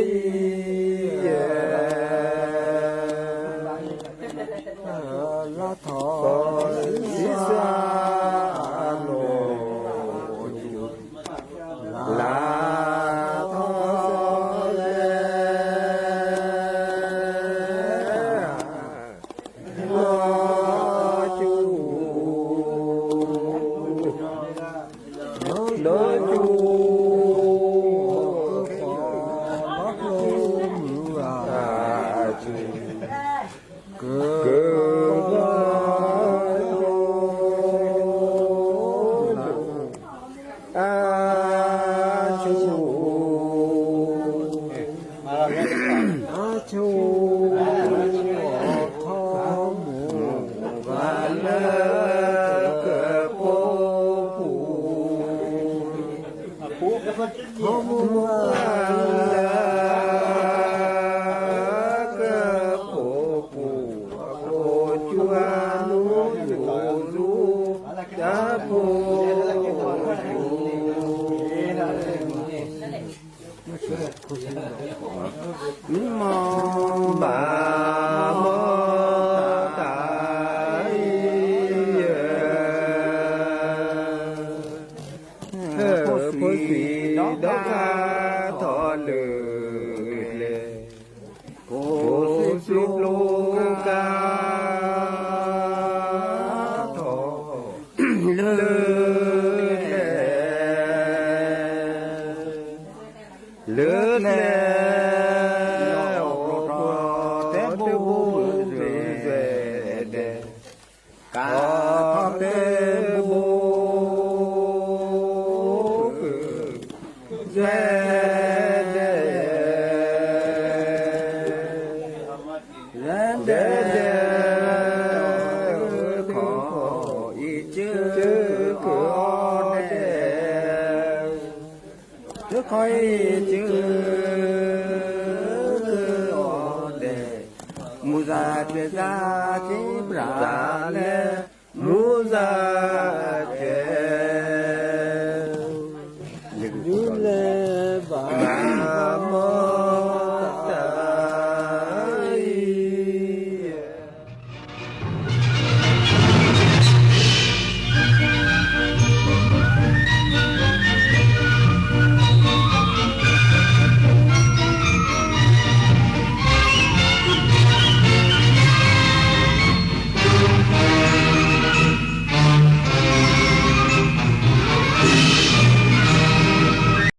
ၢ, မံမီၢ်ဘၣ်မီၢ်တၢ်အံၤယဲ ဖိသံဒီးကါထီၣ်လၢကျဲ, ဖိသံပျိကါထီၣ်လၢကျဲ, လၢကျဲ အိၣ်ဖျိထီၣ်တဲဘိဘျုးစဲဒဲး, ကါထီၣ်တဲဘိ စဲဒဲး, စဲဒဲး, ခီအံၤစၢကအီၤဒဲး, စၢခီအံၤစၢ အီၤဒဲး, မုၢ်သးစဲးသးစ့ပြးလဲၣ်